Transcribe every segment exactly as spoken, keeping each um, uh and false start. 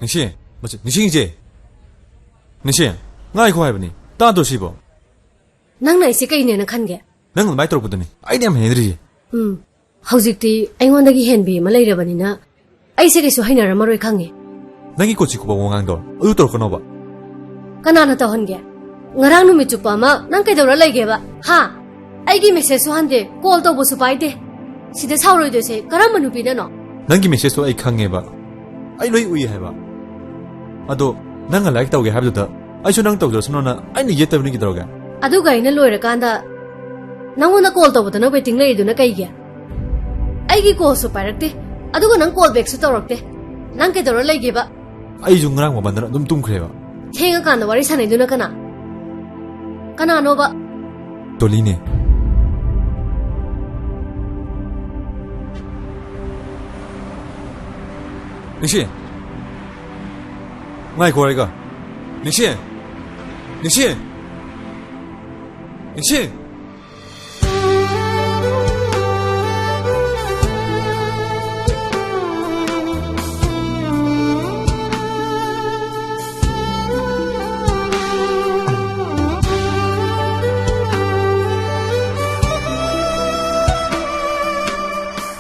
ꯅꯤꯡꯁꯤꯡ, ꯃꯁꯤ, ꯅꯤꯡꯁꯤꯡ ꯏꯆꯦ꯫ ꯅꯤꯡꯁꯤꯡ, ꯉꯥꯏꯈꯣ ꯍꯥꯏꯕꯅꯤ꯫ ꯇꯥꯗ꯭ꯔꯣ ꯁꯤꯕꯣ? ꯅꯪꯅ ꯑꯩꯁꯦ ꯀꯩꯅꯦꯅ ꯈꯟꯒꯦ? ꯅꯪ ꯑꯗꯨꯃꯥꯏꯅ ꯇꯧꯔꯛꯄꯗꯨꯅꯤ ꯑꯩꯅ ꯌꯥꯝ ꯍꯩꯅꯗ꯭ꯔꯤꯁꯦ꯫ ꯎꯝ꯫ ꯍꯧꯖꯤꯛꯇꯤ ꯑꯩꯉꯣꯟꯗꯒꯤ ꯍꯦꯟꯕꯤ ꯑꯃ ꯂꯩꯔꯕꯅꯤꯅ ꯑꯩꯁꯦ ꯀꯩꯁꯨ ꯍꯩꯅꯔꯝꯃꯔꯣꯏ ꯈꯪꯉꯦ꯫ ꯅꯪꯒꯤ ꯀꯣꯆꯤ ꯀꯣꯄ ꯋꯥꯉꯥꯡꯗꯣ ꯑꯗꯨ ꯇꯧꯔꯛꯀꯅꯣꯕ꯫ ꯀꯅꯥꯅ ꯇꯧꯍꯟꯒꯦ? ꯉꯔꯥꯡ ꯅꯨꯃꯤꯠ ꯆꯨꯞꯄ ꯑꯃ ꯅꯪ ꯀꯩꯗꯧꯔ ꯂꯩꯒꯦꯕ? ꯍꯥ? ꯑꯩꯒꯤ ꯃꯦꯁꯦꯖꯁꯨ ꯍꯟꯗꯦ, ꯀꯣꯜ ꯇꯧꯕꯁꯨ ꯄꯥꯏꯗꯦ꯫ ꯁꯤꯗ ꯁꯥꯎꯔꯣꯏꯗꯣꯏꯁꯦ ꯀꯔꯝꯕ ꯅꯨꯄꯤꯅꯅꯣ? ꯅꯪꯒꯤ ꯃꯦꯁꯦꯖꯇꯣ ꯑꯩ ꯈꯪꯉꯦꯕ꯫ ꯑꯩ ꯂꯣꯏ ꯎꯏ ꯍꯥꯏꯕ꯫ ꯑꯗꯣ ꯅꯪꯅ ꯂꯥꯏꯛ ꯇꯧꯒꯦ ꯍꯥꯏꯕꯗꯨꯗ ꯑꯩꯁꯨ ꯅꯪ ꯇꯧꯖꯔꯁꯅꯣꯅ ꯑꯩꯅ ꯌꯦꯠꯇꯕꯅꯤ ꯀꯩꯗꯧꯔꯒꯦ? ꯑꯗꯨꯒ ꯑꯩꯅ ꯂꯣꯏꯔꯀꯥꯟꯗ ꯅꯪꯉꯣꯟꯗ ꯀꯣꯜ ꯇꯧꯕꯗꯅ ꯋꯦꯇꯤꯡ ꯂꯩꯔꯤꯗꯨꯅ ꯀꯩꯒꯤ? ꯑꯩꯒꯤ ꯀꯣꯜꯁꯨ ꯄꯥꯏꯔꯛꯇꯦ, ꯑꯗꯨꯒ ꯅꯪ ꯀꯣꯜ ꯕꯦꯛꯁꯨ ꯇꯧꯔꯛꯇꯦ꯫ ꯅꯪ ꯀꯩꯗꯧꯔ ꯂꯩꯒꯦꯕ? ꯑꯩꯁꯨ ꯉꯔꯥꯡ ꯃꯃꯟꯗꯅ ꯑꯗꯨꯝ ꯇꯨꯝꯈ꯭ꯔꯦꯕ꯫ ꯊꯦꯡꯉꯀꯥꯟꯗ ꯋꯥꯔꯤ ꯁꯥꯟꯅꯩꯗꯨꯅ ꯀꯅꯥ? ꯀꯅꯥꯅꯣꯕ? ꯗꯣꯂꯤꯅꯦ꯫ ꯅꯤꯡꯁꯤꯡ꯫ ꯉꯥꯏꯈꯣ ꯑꯩꯒ꯫ ꯅꯤꯡꯁꯤꯡ꯫ ꯅꯤꯡꯁꯤꯡ꯫ ꯅꯤꯡꯁꯤꯡ꯫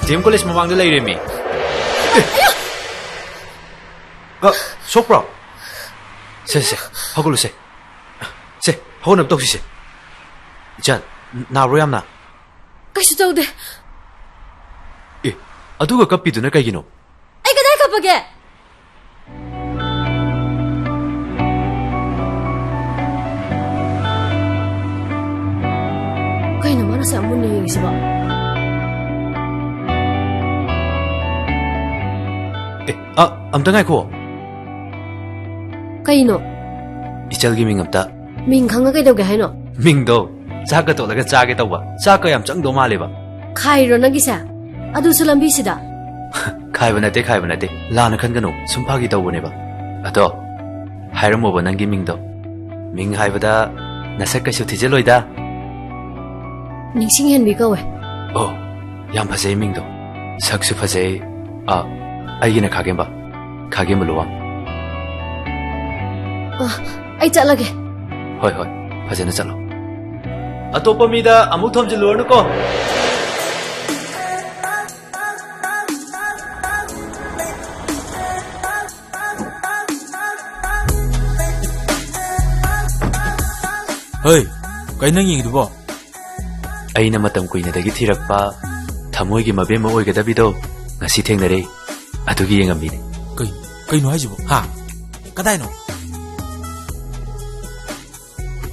ꯗꯤ ꯑꯦꯝ ꯀꯣꯂꯦꯖ ꯃꯃꯥꯡꯗ ꯂꯩꯔꯦꯃꯤ꯫ ꯑ, ꯁꯣꯛꯄ꯭ꯔꯣ? ꯁꯦ, ꯁꯦ, ꯍꯧꯒꯠꯂꯨꯁꯦ꯫ ꯁꯦ, ꯍꯧꯒꯠꯅꯕ ꯇꯧꯁꯤꯁꯦ꯫ ꯏꯆꯟ, ꯅꯥꯕ꯭ꯔꯣ ꯌꯥꯝꯅ? ꯀꯩꯁꯨ ꯇꯧꯗꯦ꯫ ꯑꯦ, ꯑꯗꯨꯒ ꯀꯞꯄꯤꯗꯨꯅ ꯀꯩꯒꯤꯅꯣ? ꯑꯩ ꯀꯗꯥꯏ ꯀꯞꯄꯒꯦ? ꯀꯩꯅꯣ ꯃꯥꯅ ꯑꯁꯨꯛ ꯌꯥꯝ ꯃꯨꯟꯅ ꯌꯦꯡꯉꯤꯁꯤꯕꯣ? ꯑꯦ, ꯑ, ꯑꯝꯇ ꯉꯥꯏꯈꯣ꯫ ꯀꯩꯅꯣ? ꯏꯆꯜꯒꯤ ꯃꯤꯡ ꯑꯝꯇ꯫ ꯃꯤꯡ ꯈꯪꯉ ꯀꯩꯗꯧꯒꯦ ꯍꯥꯏꯅꯣ? ꯃꯤꯡꯗꯣ ꯆꯥꯛꯀ ꯇꯣꯠꯂꯒ ꯆꯥꯒꯦ ꯇꯧꯕ꯫ ꯆꯥꯛꯀ ꯌꯥꯝ ꯆꯪꯗꯧ ꯃꯥꯜꯂꯦꯕ꯫ ꯈꯥꯏꯔꯣ ꯅꯪꯒꯤꯁꯦ? ꯑꯗꯨꯁꯨ ꯂꯝꯕꯤꯁꯤꯗ? ꯈꯥꯏꯕ ꯅꯠꯇꯦ, ꯈꯥꯏꯕ ꯅꯠꯇꯦ꯫ ꯂꯥꯟꯅ ꯈꯟꯒꯅꯨ꯫ ꯁꯨꯝ ꯐꯥꯒꯤ ꯇꯧꯕꯅꯦꯕ꯫ ꯑꯗꯣ, ꯍꯥꯏꯔꯝꯃꯣꯕ ꯅꯪꯒꯤ ꯃꯤꯡꯗꯣ꯫ ꯃꯤꯡ ꯍꯥꯏꯕꯗ ꯅꯁꯛ ꯀꯩꯁꯨ ꯊꯤꯖꯤꯜꯂꯣꯏꯗ꯫ ꯅꯤꯡꯁꯤꯡꯍꯦꯟꯕꯤ ꯀꯧꯋꯦ꯫ ꯑꯣ, ꯌꯥꯝ ꯐꯖꯩ ꯃꯤꯡꯗꯣ꯫ ꯁꯛꯁꯨ ꯐꯖꯩ꯫ ꯑ, ꯑꯩꯒꯤꯅ ꯈꯥꯒꯦꯝꯕ꯫ ꯈꯥꯒꯦꯝꯕ ꯂꯨꯋꯥꯡ꯫ ꯑ, ꯑꯩ ꯆꯠꯂꯒꯦ꯫ ꯍꯣꯏ, ꯍꯣꯏ, ꯐꯖꯅ ꯆꯠꯂꯣ꯫ ꯑꯇꯣꯞꯄ ꯃꯤꯗ ꯑꯃꯨꯛ ꯊꯣꯝꯖꯤꯜꯂꯨꯔꯅꯨꯀꯣ꯫ ꯍꯩ, ꯀꯩ ꯅꯪ ꯌꯦꯡꯉꯤꯗꯨꯕꯣ? ꯑꯩꯅ ꯃꯇꯝ ꯀꯨꯏꯅꯗꯒꯤ ꯊꯤꯔꯛꯄ ꯊꯃꯣꯏꯒꯤ ꯃꯕꯦꯝꯃ ꯑꯣꯏꯒꯗꯕꯤꯗꯣ ꯉꯁꯤ ꯊꯦꯡꯅꯔꯦ꯫ ꯑꯗꯨꯒꯤ ꯌꯦꯡꯉꯝꯃꯤꯅꯦ꯫ ꯀꯩ-, ꯀꯩꯅꯣ ꯍꯥꯏꯁꯤꯕꯣ? ꯍꯥ? ꯀꯗꯥꯏꯅꯣ?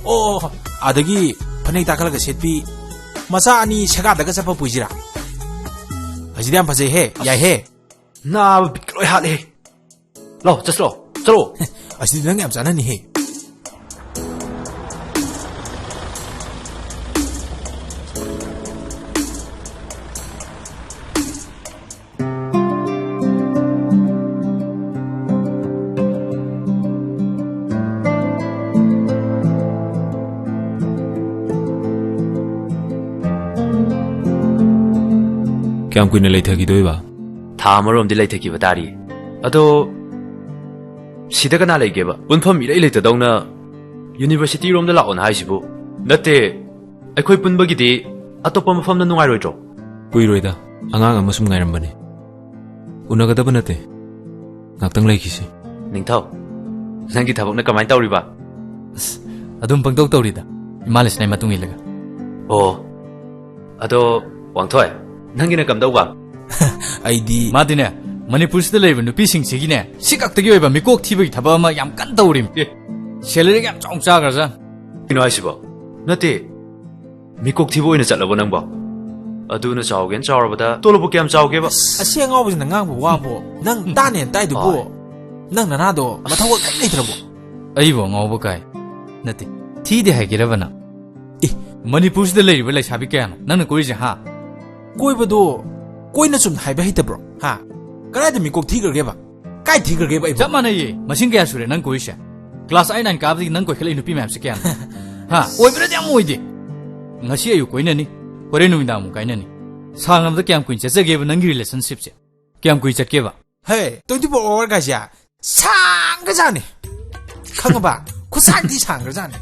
ꯑꯣ, ꯑꯣ, ꯑꯣ, ꯑꯗꯒꯤ ꯐꯅꯦꯛ ꯇꯥꯈꯠꯂꯒ ꯁꯦꯠꯄꯤ, ꯃꯆꯥ ꯑꯅꯤ ꯁꯦꯒꯥꯗꯒ ꯆꯠꯄ ꯄꯨꯏꯁꯤꯔꯥ? ꯑꯁꯤꯗꯤ ꯌꯥꯝ ꯐꯖꯩꯍꯦ, ꯑꯁ, ꯌꯥꯏꯍꯦ꯫ ꯅꯥꯕ ꯕꯤꯠꯀ ꯂꯣꯏ ꯍꯥꯠꯂꯦ꯫ ꯂꯥꯎ, ꯆꯠꯁꯤ ꯂꯥꯎ, ꯆꯠꯂꯣ꯫ ꯑꯁꯤꯗꯤ ꯅꯪ ꯌꯥꯝ ꯆꯥꯅꯅꯤꯍꯦ꯫ ꯀꯌꯥꯝ ꯀꯨꯏꯅ ꯂꯩꯊꯈꯤꯗꯣꯏꯕ? ꯊꯥ ꯑꯃꯔꯣꯝꯗꯤ ꯂꯩꯊꯈꯤꯕ ꯇꯥꯔꯤ꯫ ꯑꯗꯣ, ꯁꯤꯗ ꯀꯅꯥ ꯂꯩꯒꯦꯕ? ꯄꯨꯟꯐꯝ ꯏꯔꯩ ꯂꯩꯇꯗꯧꯅ ꯌꯨꯅꯤꯚꯔꯁꯤꯇꯤ ꯔꯣꯝꯗ ꯂꯥꯛꯑꯣꯅ ꯍꯥꯏꯁꯤꯕꯨ? ꯅꯠꯇꯦ, ꯑꯩꯈꯣꯏ ꯄꯨꯟꯕꯒꯤꯗꯤ ꯑꯇꯣꯞꯄ ꯃꯐꯝꯗ ꯅꯨꯡꯉꯥꯏꯔꯣꯏꯗ꯭ꯔꯣ? ꯀꯨꯏꯔꯣꯏꯗ, ꯑꯉꯥꯡ ꯑꯃ ꯁꯨꯝ ꯉꯥꯏꯔꯝꯕꯅꯦ꯫ ꯎꯅꯒꯗꯕ ꯅꯠꯇꯦ, ꯉꯥꯛꯇꯪ ꯂꯩꯈꯤꯁꯤ꯫ ꯅꯤꯡꯊꯧ, ꯅꯪꯒꯤ ꯊꯕꯛꯅ ꯀꯃꯥꯏꯅ ꯇꯧꯔꯤꯕ? ꯑꯁ, ꯑꯗꯨꯝ ꯄꯪꯇꯧ ꯇꯧꯔꯤꯗ, ꯏꯃꯥ ꯂꯩꯁꯅꯥꯏ ꯃꯇꯨꯡ ꯏꯜꯂꯒ꯫ ꯑꯣ, ꯑꯗꯣ, ꯋꯥꯡꯊꯣꯏ, ꯅꯪꯒꯤꯅ ꯀꯝꯗꯧꯕ? ꯑꯩꯗꯤ ꯃꯥꯗꯤꯅꯦ, ꯃꯅꯤꯄꯨꯔꯁꯤꯗ ꯂꯩꯔꯤꯕ ꯅꯨꯄꯤꯁꯤꯡꯁꯤꯒꯤꯅꯦ, ꯁꯤ ꯈꯛꯇꯒꯤ ꯑꯣꯏꯕ ꯃꯤꯀꯣꯛ ꯊꯤꯕꯒꯤ ꯊꯕꯛ ꯑꯃ ꯌꯥꯝ ꯀꯟꯅ ꯇꯧꯔꯤꯝ꯫ ꯑꯦ꯫ ꯁꯦꯂꯔꯤꯒ ꯌꯥꯝ ꯆꯥꯎꯅ ꯆꯥꯈ꯭ꯔꯖꯥꯠꯅꯤ꯫ ꯀꯩꯅꯣ ꯍꯥꯏꯁꯤꯕꯣ? ꯅꯠꯇꯦ, ꯃꯤꯀꯣꯛ ꯊꯤꯕ ꯑꯣꯏꯅ ꯆꯠꯂꯕꯣ ꯅꯪꯕꯣ? ꯑꯗꯨꯅ ꯆꯥꯎꯒꯦꯅ ꯆꯥꯎꯔꯕꯗ ꯇꯣꯂꯣꯞꯄꯨ ꯀꯌꯥꯝ ꯆꯥꯎꯒꯦꯕ? ꯑꯁꯤ ꯑꯉꯥꯎꯕꯁꯤꯅ ꯉꯥꯡꯕ ꯋꯥꯕꯨ ꯅꯪ ꯇꯥꯅꯦꯅ ꯇꯥꯏꯗꯨꯕꯨ? ꯍꯣꯏ꯫ ꯅꯪ ꯅꯅꯥꯗꯣ ꯃꯊꯧꯒ ꯀꯔꯤꯝ ꯂꯩꯇ꯭ꯔꯕꯣ? ꯑꯩꯕꯨ ꯑꯉꯥꯎꯕ ꯀꯥꯏ? ꯅꯠꯇꯦ, ꯊꯤꯗꯦ ꯍꯥꯏꯒꯦꯔꯕ ꯅꯪ? ꯑꯦ, ꯃꯅꯤꯄꯨꯔꯁꯤꯗ ꯂꯩꯔꯤꯕ ꯂꯩꯁꯥꯕꯤ ꯀꯌꯥꯅꯣ ꯅꯪꯅ ꯀꯣꯏꯔꯤꯁꯦ, ꯍꯥ? ꯀꯣꯏꯕꯗꯣ ꯀꯣꯏꯅ ꯆꯨꯝꯅ ꯍꯥꯏꯕ ꯍꯩꯇꯕ꯭ꯔꯣ? ꯍꯥ? ꯀꯗꯥꯏꯗ ꯃꯤꯀꯣꯛ ꯊꯤꯈ꯭ꯔꯒꯦꯕ? ꯀꯥꯏ ꯊꯤꯈ꯭ꯔꯒꯦꯕ ꯑꯩꯕꯣ? ꯆꯞ ꯃꯥꯟꯅꯩꯌꯦ꯫ ꯃꯁꯤꯡ ꯀꯌꯥ ꯁꯨꯔꯦ ꯅꯪ ꯀꯣꯏꯔꯤꯁꯦ? ꯀ꯭ꯂꯥꯁ ꯑꯩꯠ ꯅꯥꯏꯟ ꯀꯥꯕꯗꯒꯤ ꯅꯪ ꯀꯣꯏꯈꯠꯂꯛꯏ ꯅꯨꯄꯤ ꯃꯌꯥꯝꯁꯦ ꯀꯌꯥꯅꯣ? ꯍꯥ? ꯑꯣꯏꯕꯅꯗꯤ ꯌꯥꯝ ꯑꯣꯏꯗꯦ꯫ ꯉꯁꯤ ꯑꯌꯨꯛ ꯀꯣꯏꯅꯅꯤ, ꯍꯣꯔꯦꯟ ꯅꯨꯃꯤꯗꯥꯡ ꯑꯃꯨꯛ ꯀꯥꯏꯅꯅꯤ꯫ ꯁꯥꯡꯉꯕꯗ ꯀꯌꯥꯝ ꯀꯨꯏꯅ ꯆꯠꯆꯒꯦꯕ ꯅꯪꯒꯤ ꯔꯤꯂꯦꯁꯟꯁꯤꯞꯁꯦ? ꯀꯌꯥꯝ ꯀꯨꯏ ꯆꯠꯀꯦꯕ? ꯍꯦ, twenty four hour ꯒꯥꯏꯁꯦ ꯁꯥꯡꯒꯖꯥꯠꯅꯤ꯫ ꯈꯪꯉꯕ? ꯈꯨꯠꯁꯥꯡꯗꯤ ꯁꯥꯡꯈ꯭ꯔꯖꯥꯠꯅꯤ꯫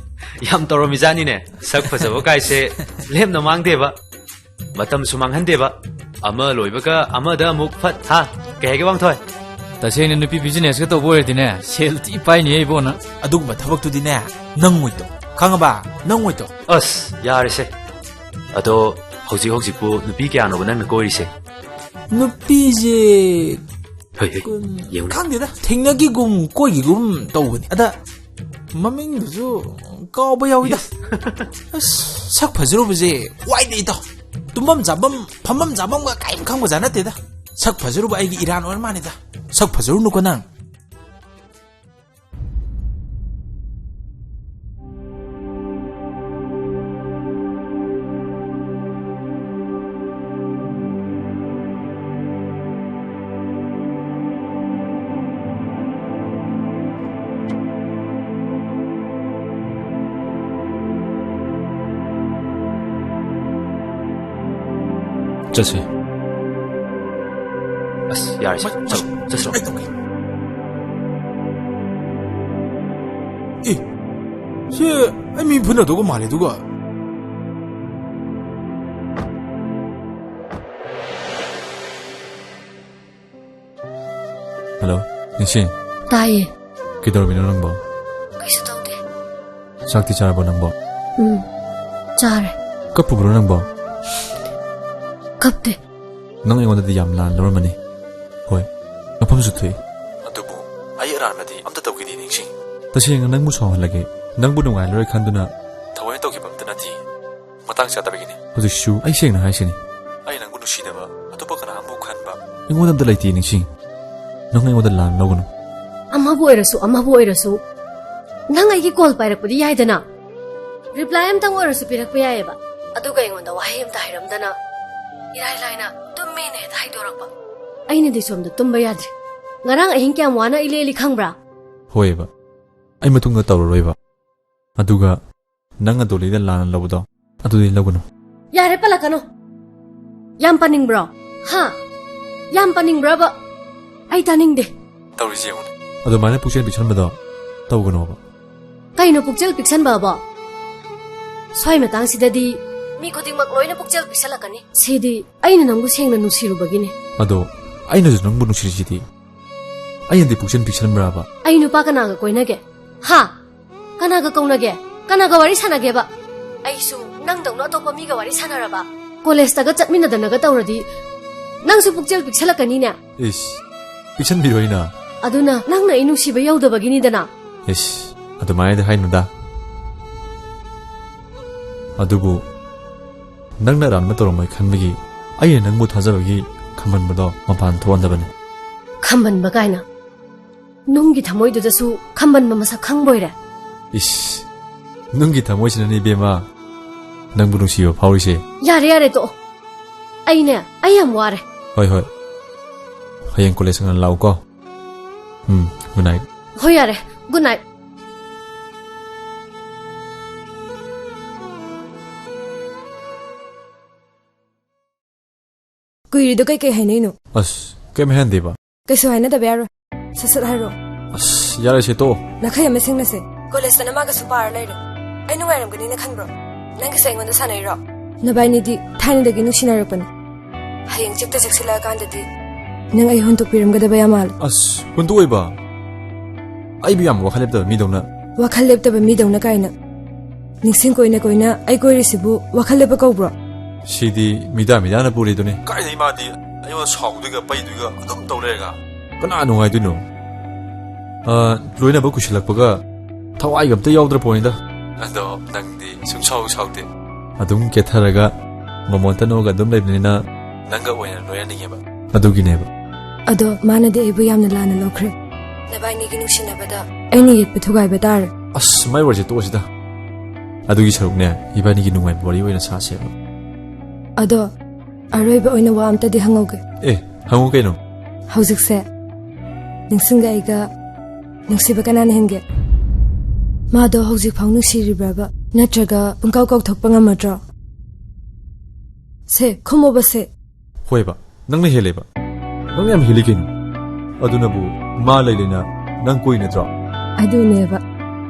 ꯌꯥꯝ ꯇꯧꯔꯝꯃꯤꯖꯥꯠꯅꯤꯅꯦ꯫ ꯁꯛ ꯐꯖꯕ ꯀꯥꯏꯁꯦ ꯂꯦꯝꯅ ꯃꯥꯡꯗꯦꯕ, ꯃꯇꯝꯁꯨ ꯃꯥꯡꯍꯟꯗꯦꯕ꯫ ꯑꯃ ꯂꯣꯏꯕꯒ ꯑꯃꯗ ꯑꯃꯨꯛ ꯐꯠ꯫ ꯍꯥ? ꯀꯩ ꯍꯥꯏꯒꯦ, ꯋꯥꯡꯊꯣꯏ? ꯇꯁꯦꯡꯅ ꯅꯨꯄꯤ business ꯀ ꯇꯧꯕ ꯑꯣꯏꯔꯗꯤꯅꯦ, ꯁꯦꯜ ꯊꯤ ꯄꯥꯏꯅꯤꯍꯦ ꯏꯕꯣꯅ꯫ ꯑꯗꯨꯒꯨꯝꯕ ꯊꯕꯛꯇꯨꯗꯤꯅꯦ, ꯅꯪ ꯑꯣꯏꯗꯣ꯫ ꯈꯪꯉꯕ? ꯅꯪ ꯑꯣꯏꯗꯣ꯫ ꯑꯁ, ꯌꯥꯔꯦꯁꯦ꯫ ꯑꯗꯣ, ꯍꯧꯖꯤꯛ ꯍꯧꯖꯤꯛꯄꯨ ꯅꯨꯄꯤ ꯀꯌꯥꯅꯣꯕ ꯅꯪꯅ ꯀꯣꯏꯔꯤꯁꯦ? ꯅꯨꯄꯤꯁꯦ ꯍꯣꯏ, ꯍꯣꯏ, ꯀꯨꯟ-, ꯌꯦꯡꯉꯨꯅꯦ꯫ ꯈꯪꯗꯦꯗ, ꯊꯦꯡꯅꯈꯤꯒꯨꯝ ꯀꯣꯏꯈꯤꯒꯨꯝ ꯇꯧꯕꯅꯤ꯫ ꯑꯗ ꯃꯃꯤꯡꯗꯨꯁꯨ ꯀꯥꯎꯕ ꯌꯥꯎꯋꯤꯗ꯫ ꯑꯁ, ꯁꯛ ꯐꯖꯔꯨꯕꯁꯦ ꯋꯥꯏꯗ ꯏꯇꯥꯎ꯫ ꯇꯨꯝꯐꯝ ꯆꯥꯐꯝ, ꯐꯝꯐꯝ ꯆꯥꯐꯝꯒ ꯀꯔꯤꯝ ꯈꯪꯕꯖꯥꯠ ꯅꯠꯇꯦꯗ꯫ ꯁꯛ ꯐꯖꯔꯨꯕ ꯑꯩꯒꯤ ꯏꯔꯥꯟ ꯑꯣꯏꯔ ꯃꯥꯜꯂꯦꯗ꯫ ꯁꯛ ꯐꯖꯔꯨꯅꯨꯀꯣ ꯅꯪ꯫ ꯆꯠꯁꯦ꯫ ꯑꯁ, ꯌꯥꯔꯦꯁꯦ꯫ ꯃ-, ꯆꯠꯂꯣ, ꯆꯠꯁꯤꯔꯣ? ꯑꯩ ꯇꯧꯒꯦ꯫ ꯑꯦ, ꯁꯤ ꯑꯩ ꯃꯤ ꯐꯨꯅꯗꯧꯒ ꯃꯥꯜꯂꯦ, ꯑꯗꯨꯒ꯫ ꯍꯜꯂꯣ, ꯅꯤꯡꯁꯤꯡ꯫ ꯇꯥꯏꯌꯦ꯫ ꯀꯩꯗꯧꯔꯝꯃꯤꯅꯣ ꯅꯪꯕꯣ? ꯀꯩꯁꯨ ꯇꯧꯗꯦ꯫ ꯆꯥꯛꯇꯤ ꯆꯥꯔꯕꯣ ꯅꯪꯕꯣ? ꯎꯝ, ꯆꯥꯔꯦ꯫ ꯀꯞꯄꯨꯕ꯭ꯔꯣ ꯅꯪꯕꯣ? ꯀꯞꯇꯦ꯫ ꯅꯪ ꯑꯩꯉꯣꯟꯗꯗꯤ ꯌꯥꯝ ꯂꯥꯟ ꯂꯧꯔꯝꯃꯅꯤ꯫ ꯍꯣꯏ, ꯃꯐꯝꯁꯨ ꯊꯣꯛꯏ꯫ ꯑꯗꯨꯕꯨ ꯑꯩ ꯑꯔꯥꯟꯕꯗꯤ ꯑꯝꯇ ꯇꯧꯈꯤꯗꯦ, ꯅꯤꯡꯁꯤꯡ꯫ ꯇꯁꯦꯡꯅ ꯅꯪꯕꯨ ꯁꯥꯎꯍꯜꯂꯒꯦ, ꯅꯪꯕꯨ ꯅꯨꯡꯉꯥꯏꯍꯜꯂꯔꯣꯏ ꯈꯟꯗꯨꯅ ꯊꯑꯣꯏꯅ ꯇꯧꯈꯤꯕ ꯑꯝꯇ ꯅꯠꯇꯦ꯫ ꯃꯇꯥꯡ ꯆꯥꯗꯕꯒꯤꯅꯤ꯫ ꯍꯧꯖꯤꯛꯁꯨ ꯑꯩ ꯁꯦꯡꯅ ꯍꯥꯏꯁꯤꯅꯤ꯫ ꯑꯩ ꯅꯪꯕꯨ ꯅꯨꯡꯁꯤꯗꯕ ꯑꯇꯣꯞꯄ ꯀꯅꯥ ꯑꯃꯕꯨ ꯈꯟꯕ ꯑꯩꯉꯣꯟꯗ ꯑꯝꯇ ꯂꯩꯇꯦ, ꯅꯤꯡꯁꯤꯡ꯫ ꯅꯪ ꯑꯩꯉꯣꯟꯗ ꯂꯥꯟ ꯂꯧꯒꯅꯨ꯫ ꯑꯃꯕꯨ ꯑꯣꯏꯔꯁꯨ, ꯑꯃꯕꯨ ꯑꯣꯏꯔꯁꯨ, ꯅꯪ ꯑꯩꯒꯤ call ꯄꯥꯏꯔꯛꯄꯗꯤ ꯌꯥꯏꯗꯅ? Reply ꯑꯝꯇꯪ ꯑꯣꯏꯔꯁꯨ ꯄꯤꯔꯛꯄ ꯌꯥꯏꯌꯦꯕ꯫ ꯑꯗꯨꯒ ꯑꯩꯉꯣꯟꯗ ꯋꯥꯍꯩ ꯑꯝꯇ ꯍꯥꯏꯔꯝꯗꯅ ꯏꯔꯥꯏ ꯂꯥꯏꯅ "ꯇꯨꯝꯃꯦꯅ" ꯍꯦꯛꯇ ꯍꯥꯏꯗꯣꯔꯛꯄ꯫ ꯑꯩꯅꯗꯤ ꯁꯣꯝꯗ ꯇꯨꯝꯕ ꯌꯥꯗ꯭ꯔꯤ꯫ ꯉꯔꯥꯡ ꯑꯍꯤꯡ ꯀꯌꯥꯝ ꯋꯥꯅ ꯑꯩ ꯂꯦꯜꯂꯤ ꯈꯪꯕ꯭ꯔꯥ? ꯍꯣꯏꯕ, ꯑꯩ ꯃꯇꯨꯡꯗ ꯇꯧꯔꯔꯣꯏꯕ꯫ ꯑꯗꯨꯒ ꯅꯪꯅ ꯗꯣꯂꯤꯗ ꯂꯥꯟꯅ ꯂꯧꯕꯗꯣ, ꯑꯗꯨꯗꯤ ꯂꯧꯒꯅꯨ꯫ ꯌꯥꯔꯦ, ꯄꯜꯂꯛꯀꯅꯨ꯫ ꯌꯥꯝ ꯄꯟꯅꯤꯡꯕ꯭ꯔꯣ? ꯍꯥ? ꯌꯥꯝ ꯄꯟꯅꯤꯡꯕ꯭ꯔꯕ? ꯑꯩ ꯇꯥꯅꯤꯡꯗꯦ꯫ ꯇꯧꯔꯤꯁꯤ ꯌꯦꯡꯉꯨꯅꯦ꯫ ꯑꯗꯨꯃꯥꯏꯅ ꯄꯨꯛꯆꯦꯜ ꯄꯤꯛꯁꯟꯕꯗꯣ ꯇꯧꯒꯅꯣꯕ꯫ ꯀꯩꯅꯣ ꯄꯨꯛꯆꯦꯜ ꯄꯤꯛꯁꯟꯕ ꯑꯕꯣ? ꯁ꯭ꯋꯥꯏ ꯃꯇꯥꯡꯁꯤꯗꯗꯤ ꯃꯤ ꯈꯨꯗꯤꯡꯃꯛ ꯂꯣꯏꯅ ꯄꯨꯛꯆꯦꯜ ꯄꯤꯛꯁꯜꯂꯛꯀꯅꯤ꯫ ꯁꯤꯗꯤ ꯑꯩꯅ ꯅꯪꯕꯨ ꯁꯦꯡꯅ ꯅꯨꯡꯁꯤꯔꯨꯕꯒꯤꯅꯤ꯫ ꯑꯗꯣ ꯑꯩꯅꯁꯨ ꯅꯪꯕꯨ ꯅꯨꯡꯁꯤꯔꯤꯁꯤꯗꯤ꯫ ꯑꯩꯅꯗꯤ ꯄꯨꯛꯆꯦꯜ ꯄꯤꯛꯁꯟꯕ꯭ꯔꯥꯕ? ꯑꯩ ꯅꯨꯄꯥ ꯀꯅꯥꯒ ꯀꯣꯏꯅꯒꯦ? ꯍꯥ? ꯀꯅꯥꯒ ꯀꯧꯅꯒꯦ? ꯀꯅꯥꯒ ꯋꯥꯔꯤ ꯁꯥꯟꯅꯒꯦꯕ? ꯑꯩꯁꯨ ꯅꯪꯗꯧꯅ ꯑꯇꯣꯞꯄ ꯃꯤꯒ ꯋꯥꯔꯤ ꯁꯥꯟꯅꯔꯕ? ꯀꯣꯂꯦꯖꯇꯒ ꯆꯠꯃꯤꯟꯅꯗꯅꯒ ꯇꯧꯔꯗꯤ ꯅꯪꯁꯨ ꯄꯨꯛꯆꯦꯜ ꯄꯤꯛꯁꯜꯂꯛꯀꯅꯤꯅꯦ꯫ ꯏꯁ, ꯄꯤꯛꯁꯟꯕꯤꯔꯣꯏꯅ꯫ ꯑꯗꯨꯅ ꯅꯪꯅ ꯑꯩ ꯅꯨꯡꯁꯤꯕ ꯌꯧꯗꯕꯒꯤꯅꯤꯗꯅ꯫ ꯏꯁ, ꯑꯗꯨꯃꯥꯏꯅꯗꯤ ꯍꯥꯏꯅꯨꯗ꯫ ꯑꯗꯨꯕꯨ ꯅꯪꯅ ꯑꯔꯥꯟꯕ ꯇꯧꯔꯝꯃꯣꯏ ꯈꯟꯕꯒꯤ ꯑꯩꯅ ꯅꯪꯕꯨ ꯊꯥꯖꯕꯒꯤ ꯈꯝꯕꯟꯕꯗꯣ ꯃꯄꯥꯟ ꯊꯣꯛꯍꯟꯗꯕꯅꯤ꯫ ꯈꯝꯕꯟꯕ ꯀꯥꯏꯅ? ꯅꯨꯡꯒꯤ ꯊꯃꯣꯏꯗꯨꯗꯁꯨ ꯈꯝꯕꯟꯕ ꯃꯁꯛ ꯈꯪꯕꯣꯏꯔꯦ꯫ ꯏꯁ, ꯅꯨꯡꯒꯤ ꯊꯃꯣꯏꯁꯤꯅꯅꯦ ꯏꯕꯦꯝꯃ ꯅꯪꯕꯨ ꯅꯨꯡꯁꯤꯕ ꯐꯥꯎꯔꯤꯁꯦ꯫ ꯌꯥꯔꯦ, ꯌꯥꯔꯦ, ꯇꯣꯛꯑꯣ꯫ ꯑꯩꯅꯦ, ꯑꯩ ꯌꯥꯝ ꯋꯥꯔꯦ꯫ ꯍꯣꯏ, ꯍꯣꯏ꯫ ꯍꯌꯦꯡ ꯀꯣꯂꯦꯖ ꯉꯟꯅ ꯂꯥꯛꯎꯀꯣ꯫ ꯎꯝ, good night꯫ ꯍꯣꯏ, ꯌꯥꯔꯦ꯫ Good night꯫ ꯀꯨꯏꯔꯤꯗꯣ ꯀꯩꯀꯩ ꯍꯥꯏꯅꯩꯅꯣ? ꯑꯁ, ꯀꯩꯝ ꯍꯥꯏꯍꯟꯗꯦꯕ꯫ ꯀꯩꯁꯨ ꯍꯥꯏꯅꯗꯕ ꯌꯥꯔꯣꯏ꯫ ꯁꯠ ꯁꯠ ꯍꯥꯏꯔꯣ꯫ ꯑꯁ, ꯌꯥꯔꯦꯁꯦ, ꯇꯣꯛꯑꯣ꯫ ꯅꯈꯩ ꯑꯃ ꯁꯦꯡꯅꯁꯦ꯫ ꯀꯣꯂꯦꯖꯇꯅ ꯃꯥꯒꯁꯨ ꯄꯥꯔ ꯂꯩꯔꯦ꯫ ꯑꯩ ꯅꯨꯡꯉꯥꯏꯔꯝꯒꯅꯤꯅ ꯈꯟꯕ꯭ꯔꯣ? ꯅꯪꯒꯤꯁꯦ ꯑꯩꯉꯣꯟꯗ ꯁꯥꯟꯅꯩꯔꯣ? ꯅꯕꯥꯏꯅꯤꯗꯤ ꯊꯥꯏꯅꯗꯒꯤ ꯅꯨꯡꯁꯤꯅꯔꯛꯄꯅꯤ꯫ ꯍꯌꯦꯡ ꯆꯤꯛꯇ ꯆꯤꯛꯁꯤꯜꯂꯛꯑꯀꯥꯟꯗꯗꯤ ꯅꯪ ꯑꯩ ꯍꯨꯟꯗꯣꯛꯄꯤꯔꯝꯒꯗꯕ ꯌꯥꯝ ꯃꯥꯜꯂꯦ꯫ ꯑꯁ, ꯍꯨꯟꯗꯣꯛꯑꯣꯏꯕ? ꯑꯩꯕꯨ ꯌꯥꯝ ꯋꯥꯈꯜ ꯂꯦꯞꯇꯕ ꯃꯤꯗꯧꯅ꯫ ꯋꯥꯈꯜ ꯂꯦꯞꯇꯕ ꯃꯤꯗꯧꯅ ꯀꯥꯏꯅ꯫ ꯅꯤꯡꯁꯤꯡ ꯀꯣꯏꯅ ꯀꯣꯏꯅ ꯑꯩ ꯀꯣꯏꯔꯤꯁꯤꯕꯨ ꯋꯥꯈꯜ ꯂꯦꯞꯄ ꯀꯧꯕ꯭ꯔꯣ? ꯁꯤꯗꯤ ꯃꯤꯗꯥ ꯃꯤꯗꯥꯅ ꯄꯨꯔꯤꯗꯨꯅꯤ꯫ ꯀꯥꯏꯗꯩ ꯃꯥꯗꯤ ꯑꯩꯉꯣꯟꯗ ꯁꯥꯎꯗꯣꯏꯒ ꯄꯩꯗꯣꯏꯒ ꯑꯗꯨꯝ ꯇꯧ ꯂꯩꯔꯒ ꯀꯅꯥ ꯅꯨꯡꯉꯥꯏꯗꯣꯏꯅꯣ? ꯑ, ꯂꯣꯏꯅꯕ ꯀꯨꯏꯁꯤꯜꯂꯛꯄꯒ ꯊꯋꯥꯏꯒ ꯑꯝꯇ ꯌꯥꯎꯗ꯭ꯔ ꯄꯣꯠꯅꯤꯗ꯫ ꯑꯗꯣ ꯅꯪꯗꯤ ꯁꯨꯡꯁꯥꯎ ꯁꯥꯎꯗꯦ꯫ ꯑꯗꯨꯝ ꯀꯦꯊꯔꯒ ꯃꯃꯣꯟꯇ ꯅꯣꯛꯑꯒ ꯑꯗꯨꯝ ꯂꯩꯕꯅꯤꯅ ꯅꯪꯒ ꯑꯣꯏꯅ ꯂꯣꯏꯅꯅꯤꯡꯉꯦꯕ꯫ ꯑꯗꯨꯒꯤꯅꯦꯕ꯫ ꯑꯗꯣ ꯃꯥꯅꯗꯤ ꯑꯩꯕꯨ ꯌꯥꯝꯅ ꯂꯥꯟꯅ ꯂꯧꯈ꯭ꯔꯦ꯫ ꯅꯕꯥꯏꯅꯤꯒꯤ ꯅꯨꯡꯁꯤꯅꯕꯗ ꯑꯩꯅ ꯌꯦꯠꯄ ꯊꯨꯒꯥꯏꯕ ꯇꯥꯔꯦ꯫ ꯑꯁ, ꯃꯥꯏ ꯋꯥꯔꯤꯁꯦ ꯇꯣꯛꯑꯁꯤꯗ꯫ ꯑꯗꯨꯒꯤ ꯁꯔꯨꯛꯅꯦ, ꯏꯕꯥꯅꯤꯒꯤ ꯅꯨꯡꯉꯥꯏꯕ ꯋꯥꯔꯤ ꯑꯣꯏꯅ ꯁꯥꯁꯦꯕ꯫ ꯑꯗꯣ ꯑꯔꯣꯏꯕ ꯑꯣꯏꯅ ꯋꯥ ꯑꯝꯇꯗꯤ ꯍꯪꯍꯧꯒꯦ꯫ ꯑꯦ, ꯍꯪꯉꯨ ꯀꯩꯅꯣ꯫ ꯍꯧꯖꯤꯛꯁꯦ ꯅꯤꯡꯁꯤꯡꯒ ꯑꯩꯒ ꯅꯨꯡꯁꯤꯕ ꯀꯅꯥꯅ ꯍꯦꯟꯒꯦ? ꯃꯥꯗꯣ ꯍꯧꯖꯤꯛꯐꯥꯎ ꯅꯨꯡꯁꯤꯔꯤꯕ꯭ꯔꯕ? ꯅꯠꯇ꯭ꯔꯒ ꯄꯨꯡꯀꯥꯎ ꯀꯥꯎꯊꯣꯛꯄ ꯉꯝꯃꯗ꯭ꯔꯣ? ꯁꯦ, ꯈꯨꯝꯃꯣꯕ ꯁꯦ꯫ ꯍꯣꯏꯕ, ꯅꯪꯅ ꯍꯦꯜꯂꯦꯕ꯫ ꯅꯪꯅ ꯌꯥꯝ ꯍꯦꯜꯂꯤ ꯀꯩꯅꯣ꯫ ꯑꯗꯨꯅꯕꯨ ꯃꯥ ꯂꯩ ꯂꯩꯅ ꯅꯪ ꯀꯣꯏ ꯅꯠꯇ꯭ꯔꯣ? ꯑꯗꯨꯅꯦꯕ꯫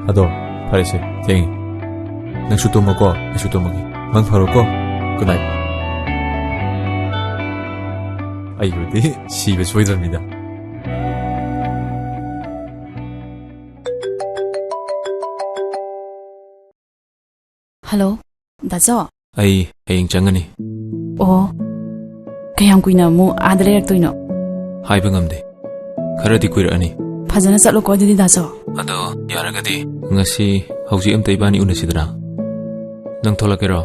ꯑꯗꯣ ꯐꯔꯦꯁꯦ, ꯊꯦꯡꯉꯦ꯫ ꯅꯪꯁꯨ ꯇꯨꯝꯃꯣꯀꯣ, ꯑꯩꯁꯨ ꯇꯨꯝꯃꯒꯦ꯫ ꯃꯪ ꯐꯔꯣꯀꯣ꯫ Good night꯫ ꯑꯩꯕꯨꯗꯤ ꯁꯤꯕ ꯁꯣꯏꯗ꯭ꯔꯕꯅꯤꯗ꯫ ꯍꯜꯂꯣ, ꯗꯥꯆꯣ꯫ ꯑꯩ ꯍꯌꯦꯡ ꯆꯪꯒꯅꯤ꯫ ꯑꯣ, ꯀꯌꯥꯝ ꯀꯨꯏꯅ ꯑꯃꯨꯛ ꯑꯥꯗ ꯂꯩꯔꯛꯇꯣꯏꯅꯣ? ꯍꯥꯏꯕ ꯉꯝꯗꯦ꯫ ꯈꯔꯗꯤ ꯀꯨꯏꯔꯛꯑꯅꯤ꯫ ꯐꯖꯅ ꯆꯠꯂꯨꯀꯣ ꯑꯗꯨꯗꯤ, ꯗꯥꯆꯣ꯫ ꯑꯗꯣ ꯌꯥꯔꯒꯗꯤ ꯉꯁꯤ ꯍꯧꯖꯤꯛ ꯑꯝꯇ ꯏꯕꯥꯅꯤ ꯎꯅꯁꯤꯗꯅ꯫ ꯅꯪ ꯊꯣꯛꯂꯛꯀꯦꯔꯣ?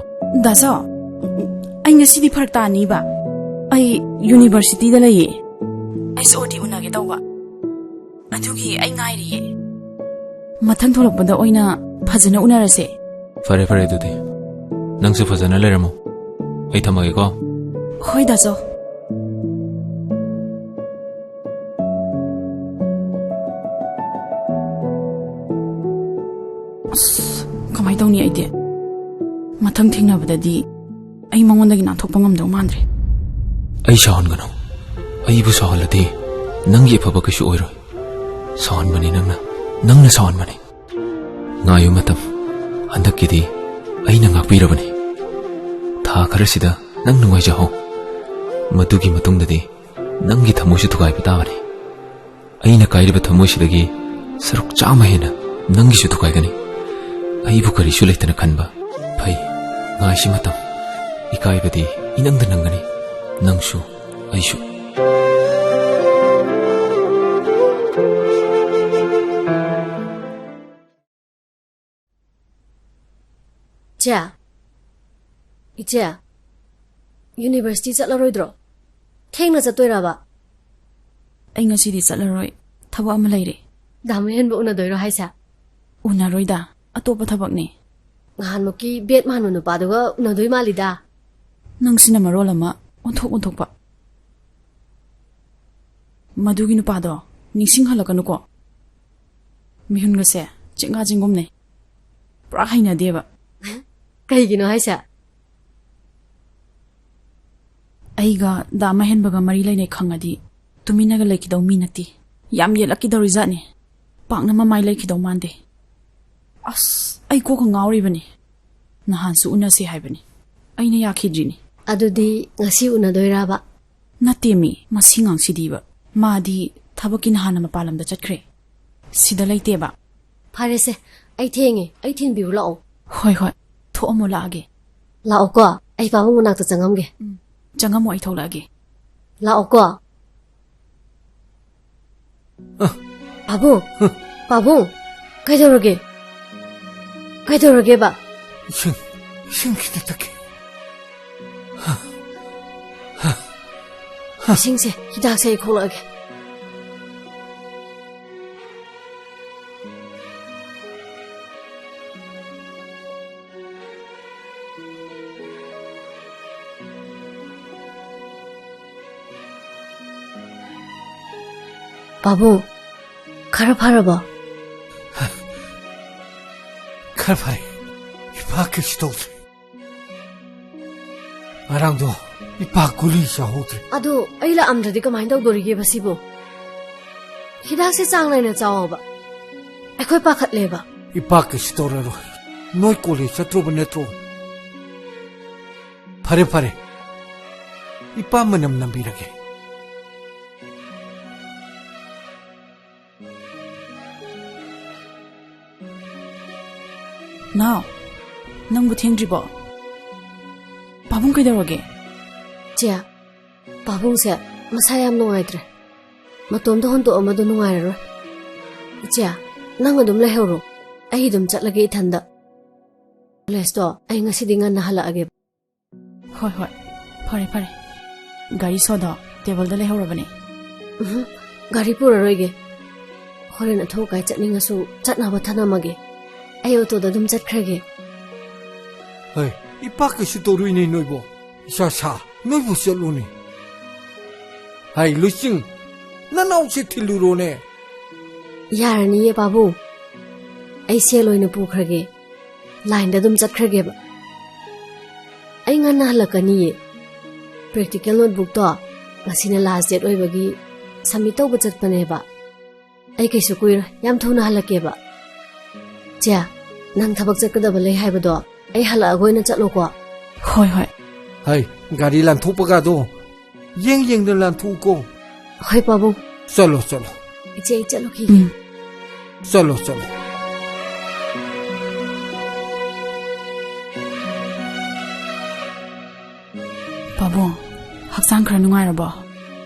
ꯗꯥꯆꯣ, ꯑꯩ ꯉꯁꯤꯗꯤ ꯐꯔꯛ ꯇꯥꯅꯤꯕ꯫ ꯑꯩ ꯌꯨꯅꯤꯚꯔꯁꯤꯇꯤꯗ ꯂꯩꯌꯦ꯫ ꯑꯩꯁ ꯑꯣ ꯗꯤ ꯎꯅꯒꯦ ꯇꯧꯕ꯫ ꯑꯗꯨꯒꯤ ꯑꯩ ꯉꯥꯏꯔꯤꯌꯦ꯫ ꯃꯊꯪ ꯊꯣꯛꯂꯛꯄꯗ ꯑꯣꯏꯅ ꯐꯖꯅ ꯎꯅꯔꯁꯦ꯫ ꯐꯔꯦ, ꯐꯔꯦ, ꯑꯗꯨꯗꯤ ꯅꯪꯁꯨ ꯐꯖꯅ ꯂꯩꯔꯝꯃꯣ꯫ ꯑꯩ ꯊꯝꯃꯒꯦꯀꯣ꯫ ꯍꯣꯏ, ꯗꯥꯆꯣ꯫ ꯑꯁ, ꯀꯃꯥꯏ ꯇꯧꯅꯤ ꯑꯩꯗꯤ? ꯃꯊꯪ ꯊꯦꯡꯅꯕꯗꯗꯤ ꯑꯩ ꯃꯉꯣꯟꯗꯒꯤ ꯅꯥꯟꯊꯣꯛꯄ ꯉꯝꯗꯧ ꯃꯥꯟꯗ꯭ꯔꯦ꯫ ꯑꯩ ꯁꯥꯎꯍꯟꯒꯅꯨ꯫ ꯑꯩꯕꯨ ꯁꯥꯎꯍꯜꯂꯗꯤ ꯅꯪꯒꯤ ꯑꯐꯕ ꯀꯩꯁꯨ ꯑꯣꯏꯔꯣꯏ꯫ ꯁꯥꯎꯍꯟꯕꯅꯤ ꯅꯪꯅ, ꯅꯪꯅ ꯁꯥꯎꯍꯟꯕꯅꯤ꯫ ꯉꯥꯏꯌꯨ ꯃꯇꯝ, ꯍꯟꯗꯛꯀꯤꯗꯤ ꯑꯩꯅ ꯉꯥꯛꯄꯤꯔꯕꯅꯤ꯫ ꯊꯥ ꯈꯔꯁꯤꯗ ꯅꯪ ꯅꯨꯡꯉꯥꯏꯖꯍꯧ꯫ ꯃꯗꯨꯒꯤ ꯃꯇꯨꯡꯗꯗꯤ ꯅꯪꯒꯤ ꯊꯃꯣꯏꯁꯨ ꯊꯨꯒꯥꯏꯕ ꯇꯥꯕꯅꯤ꯫ ꯑꯩꯅ ꯀꯥꯏꯔꯤꯕ ꯊꯃꯣꯏꯁꯤꯗꯒꯤ ꯁꯔꯨꯛ ꯆꯥꯝꯃ ꯍꯦꯟꯅ ꯅꯪꯒꯤꯁꯨ ꯊꯨꯒꯥꯏꯒꯅꯤ꯫ ꯑꯩꯕꯨ ꯀꯔꯤꯁꯨ ꯂꯩꯇꯅ ꯈꯟꯕ ꯐꯩ꯫ ꯉꯥꯏꯁꯤ ꯃꯇꯝ, ꯏꯀꯥꯏꯕꯗꯤ ꯏꯅꯪꯗ ꯅꯪꯒꯅꯤ, ꯅꯪꯁꯨ ꯑꯩꯁꯨ꯫ ꯆꯦ, ꯏꯆꯦ, ꯌꯨꯅꯤꯚꯔꯁꯤꯇꯤ ꯆꯠꯂꯔꯣꯏꯗ꯭ꯔꯣ? ꯊꯦꯡꯅ ꯆꯠꯇꯣꯏꯔꯕ? ꯑꯩ ꯉꯁꯤꯗꯤ ꯆꯠꯂꯔꯣꯏ, ꯊꯕꯛ ꯑꯃ ꯂꯩꯔꯦ꯫ ꯗꯥ ꯃꯍꯦꯟꯕ ꯎꯅꯗꯣꯏꯔꯣ ꯍꯥꯏꯁꯦ? ꯎꯅꯔꯣꯏꯗ, ꯑꯇꯣꯞꯄ ꯊꯕꯛꯅꯦ꯫ ꯅꯍꯥꯟꯃꯨꯛꯀꯤ ꯕꯦꯠ ꯃꯥꯟꯕ ꯅꯨꯄꯥꯗꯨꯒ ꯎꯅꯗꯣꯏ ꯃꯥꯜꯂꯤꯗ꯫ ꯅꯪꯁꯤꯅ ꯃꯔꯣꯜ ꯑꯃ ꯑꯣꯟꯊꯣꯛ ꯑꯣꯟꯊꯣꯛꯄ꯫ ꯃꯗꯨꯒꯤ ꯅꯨꯄꯥꯗꯣ ꯅꯤꯡꯁꯤꯡꯍꯜꯂꯛꯀꯅꯨꯀꯣ꯫ ꯃꯤꯍꯨꯟꯒꯁꯦ ꯆꯦꯡꯒꯥ ꯆꯦꯡꯒꯨꯝꯅꯦ꯫ ꯄꯨꯔꯥ ꯍꯩꯅꯗꯦꯕ꯫ ꯀꯩꯒꯤꯅꯣ ꯍꯥꯏꯁꯦ? ꯑꯩꯒ ꯗꯥ ꯃꯍꯦꯟꯕꯒ ꯃꯔꯤ ꯂꯩꯅꯩ ꯈꯪꯉꯗꯤ ꯇꯨꯃꯤꯟꯅꯒ ꯂꯩꯈꯤꯗꯧ ꯃꯤ ꯅꯠꯇꯦ꯫ ꯌꯥꯝ ꯌꯦꯠꯂꯛꯈꯤꯗꯧꯔꯤꯖꯥꯠꯅꯤ꯫ ꯄꯥꯛꯅ ꯃꯃꯥꯏ ꯂꯩꯈꯤꯗꯧ ꯃꯥꯟꯗꯦ꯫ ꯑꯁ, ꯑꯩ ꯀꯣꯛꯀ ꯉꯥꯎꯔꯤꯕꯅꯤ꯫ ꯅꯍꯥꯟꯁꯨ ꯎꯅꯁꯦ ꯍꯥꯏꯕꯅꯤ, ꯑꯩꯅ ꯌꯥꯈꯤꯗ꯭ꯔꯤꯅꯤ꯫ ꯑꯗꯨꯗꯤ ꯉꯁꯤ ꯎꯅꯗꯣꯏꯔꯕ? ꯅꯠꯇꯦꯃꯤ, ꯃꯁꯤ ꯉꯥꯡꯁꯤꯗꯤꯕ꯫ ꯃꯥꯗꯤ ꯊꯕꯛꯀꯤ ꯅꯍꯥꯟꯅ ꯃꯄꯥꯟ ꯂꯝꯗ ꯆꯠꯈ꯭ꯔꯦ, ꯁꯤꯗ ꯂꯩꯇꯦꯕ꯫ ꯐꯔꯦꯁꯦ, ꯑꯩ ꯊꯦꯡꯉꯦ, ꯑꯩ ꯊꯤꯟꯕꯤꯔꯨ ꯂꯥꯛꯑꯣ꯫ ꯍꯣꯏ ꯍꯣꯏ, ꯊꯣꯛꯑꯝꯃꯣ, ꯂꯥꯛꯑꯒꯦ꯫ ꯂꯥꯛꯑꯣꯀꯣ, ꯑꯩ ꯄꯥꯕꯨꯡ ꯃꯅꯥꯛꯇ ꯆꯪꯉꯝꯒꯦ꯫ ꯎꯝ, ꯆꯪꯉꯝꯃꯣ, ꯑꯩ ꯊꯣꯛꯂꯛꯑꯒꯦ꯫ ꯂꯥꯛꯑꯣꯀꯣ꯫ ꯑ꯫ ꯄꯥꯕꯨꯡ, ꯍ꯫ ꯄꯥꯕꯨꯡ, ꯀꯩꯗꯧꯔꯒꯦ? ꯀꯩꯗꯧꯔꯒꯦꯕ? ꯏꯁꯤꯡ, ꯏꯁꯤꯡ ꯈꯤꯇ ꯊꯛꯀꯦ꯫ ꯍ, ꯍ, ꯍ꯫ ꯏꯁꯤꯡꯁꯦ, ꯍꯤꯗꯥꯛꯁꯦ ꯑꯩ ꯈꯣꯛꯂꯛꯑꯒꯦ꯫ ꯄꯥꯕꯨꯡ, ꯈꯔ ꯐꯔꯕꯣ? ꯈꯔ ꯐꯔꯦ꯫ ꯏꯄꯥ ꯀꯩꯁꯨ ꯇꯧꯗ꯭ꯔꯦ꯫ ꯉꯔꯥꯡꯗꯣ ꯏꯄꯥ ꯒꯨꯂꯤ ꯆꯥꯍꯧꯗ꯭ꯔꯦ꯫ ꯑꯗꯣ ꯑꯩ ꯂꯥꯛꯑꯝꯗ꯭ꯔꯗꯤ ꯀꯃꯥꯏꯅ ꯇꯧꯗꯣꯔꯤꯒꯦꯕ ꯁꯤꯕꯨ? ꯍꯤꯗꯥꯛꯁꯦ ꯆꯥꯡ ꯅꯥꯏꯅ ꯆꯥꯎꯑꯣꯕ꯫ ꯑꯩꯈꯣꯏ ꯄꯥꯈꯠꯂꯦꯕ꯫ ꯏꯄꯥ ꯀꯩꯁꯨ ꯇꯧꯔꯔꯣꯏ꯫ ꯅꯣꯏ ꯀꯣꯂꯦꯖ ꯆꯠꯇ꯭ꯔꯣꯕ ꯅꯠꯇ꯭ꯔꯣ? ꯐꯔꯦ, ꯐꯔꯦ꯫ ꯏꯄꯥ ꯃꯅꯝ ꯅꯝꯕꯤꯔꯒꯦ꯫ ꯅꯥꯎ, ꯅꯪꯕꯨ ꯊꯦꯡꯗ꯭ꯔꯤꯕꯣ? ꯄꯥꯕꯨꯡ ꯀꯩꯗꯧꯔꯒꯦ? ꯆꯦ, ꯄꯥꯕꯨꯡꯁꯦ ꯃꯁꯥ ꯌꯥꯝ ꯅꯨꯡꯉꯥꯏꯇ꯭ꯔꯦ꯫ ꯃꯇꯣꯝꯇ ꯍꯨꯟꯗꯣꯛꯑꯝꯃꯗꯨ ꯅꯨꯡꯉꯥꯏꯔꯔꯣꯏ꯫ ꯏꯆꯦ, ꯅꯪ ꯑꯗꯨꯝ ꯂꯩꯍꯧꯔꯣ꯫ ꯑꯩ ꯑꯗꯨꯝ ꯆꯠꯂꯒꯦ ꯏꯊꯟꯗ꯫ ꯀꯣꯂꯦꯖꯇꯣ ꯑꯩ ꯉꯁꯤꯗꯤ ꯉꯟꯅ ꯍꯜꯂꯛꯑꯒꯦ꯫ ꯍꯣꯏ, ꯍꯣꯏ꯫ ꯐꯔꯦ, ꯐꯔꯦ꯫ ꯒꯥꯔꯤ ꯁꯣꯗꯣ ꯇꯦꯕꯜꯗ ꯂꯩꯍꯧꯔꯕꯅꯦ꯫ ꯎꯝꯍꯨꯝ, ꯒꯥꯔꯤ ꯄꯨꯔꯔꯣꯏꯒꯦ꯫ ꯍꯣꯔꯦꯟ ꯑꯊꯨ ꯑꯀꯥꯏ ꯆꯠꯅꯤꯡꯉꯁꯨ ꯆꯠꯅꯕ ꯊꯅꯝꯃꯒꯦ꯫ ꯑꯩ ꯑꯣꯇꯣꯗ ꯑꯗꯨꯝ ꯆꯠꯈ꯭ꯔꯒꯦ꯫ ꯍꯣꯏ, ꯏꯄꯥ ꯀꯩꯁꯨ ꯇꯧꯔꯣꯏꯅꯦ ꯅꯣꯏꯕꯣ꯫ ꯏꯆꯥ ꯁꯥ, ꯅꯣꯏꯕꯨ ꯆꯠꯂꯨꯅꯦ꯫ ꯍꯥꯏ, ꯂꯨꯆꯤꯡ, ꯅꯅꯥꯎꯁꯦ ꯊꯤꯜꯂꯨꯔꯣꯅꯦ꯫ ꯌꯥꯔꯅꯤꯌꯦ, ꯄꯥꯕꯨꯡ꯫ ꯑꯩ ꯁꯦꯜ ꯑꯣꯏꯅ ꯄꯨꯈ꯭ꯔꯒꯦ꯫ ꯂꯥꯏꯟꯗ ꯑꯗꯨꯝ ꯆꯠꯈ꯭ꯔꯒꯦꯕ꯫ ꯑꯩ ꯉꯟꯅ ꯍꯜꯂꯛꯀꯅꯤꯌꯦ꯫ ꯄ꯭ꯔꯦꯛꯇꯤꯀꯦꯜ ꯅꯣꯠꯕꯨꯛꯇꯣ ꯉꯁꯤꯅ ꯂꯥꯁ ꯗꯦꯠ ꯑꯣꯏꯕꯒꯤ ꯁꯕꯃꯤꯠ ꯇꯧꯕ ꯆꯠꯄꯅꯦꯕ꯫ ꯑꯩ ꯀꯩꯁꯨ ꯀꯨꯏꯔꯣꯏ, ꯌꯥꯝ ꯊꯨꯅ ꯍꯜꯂꯛꯀꯦꯕ꯫ ꯆꯦ, ꯅꯪ ꯊꯕꯛ ꯆꯠꯀꯗꯕ ꯂꯩ ꯍꯥꯏꯕꯗꯣ ꯑꯩ ꯍꯜꯂꯛꯑꯒ ꯑꯣꯏꯅ ꯆꯠꯂꯣꯀꯣ꯫ ꯍꯣꯏ, ꯍꯣꯏ꯫ ꯍꯩ, ꯒꯥꯔꯤ ꯂꯥꯟꯊꯣꯛꯄꯒꯗꯣ ꯌꯦꯡ ꯌꯦꯡꯗꯅ ꯂꯥꯟꯊꯣꯛꯎꯀꯣ꯫ ꯍꯣꯏ, ꯄꯥꯕꯨꯡ꯫ ꯆꯠꯂꯣ, ꯆꯠꯂꯣ꯫ ꯏꯆꯦ, ꯑꯩ ꯆꯠꯂꯨꯈꯤꯒꯦ꯫ ꯎꯝ꯫ ꯆꯠꯂꯣ, ꯆꯠꯂꯣ꯫ ꯄꯥꯕꯨꯡ, ꯍꯛꯆꯥꯡ ꯈꯔ ꯅꯨꯡꯉꯥꯏꯔꯕꯣ?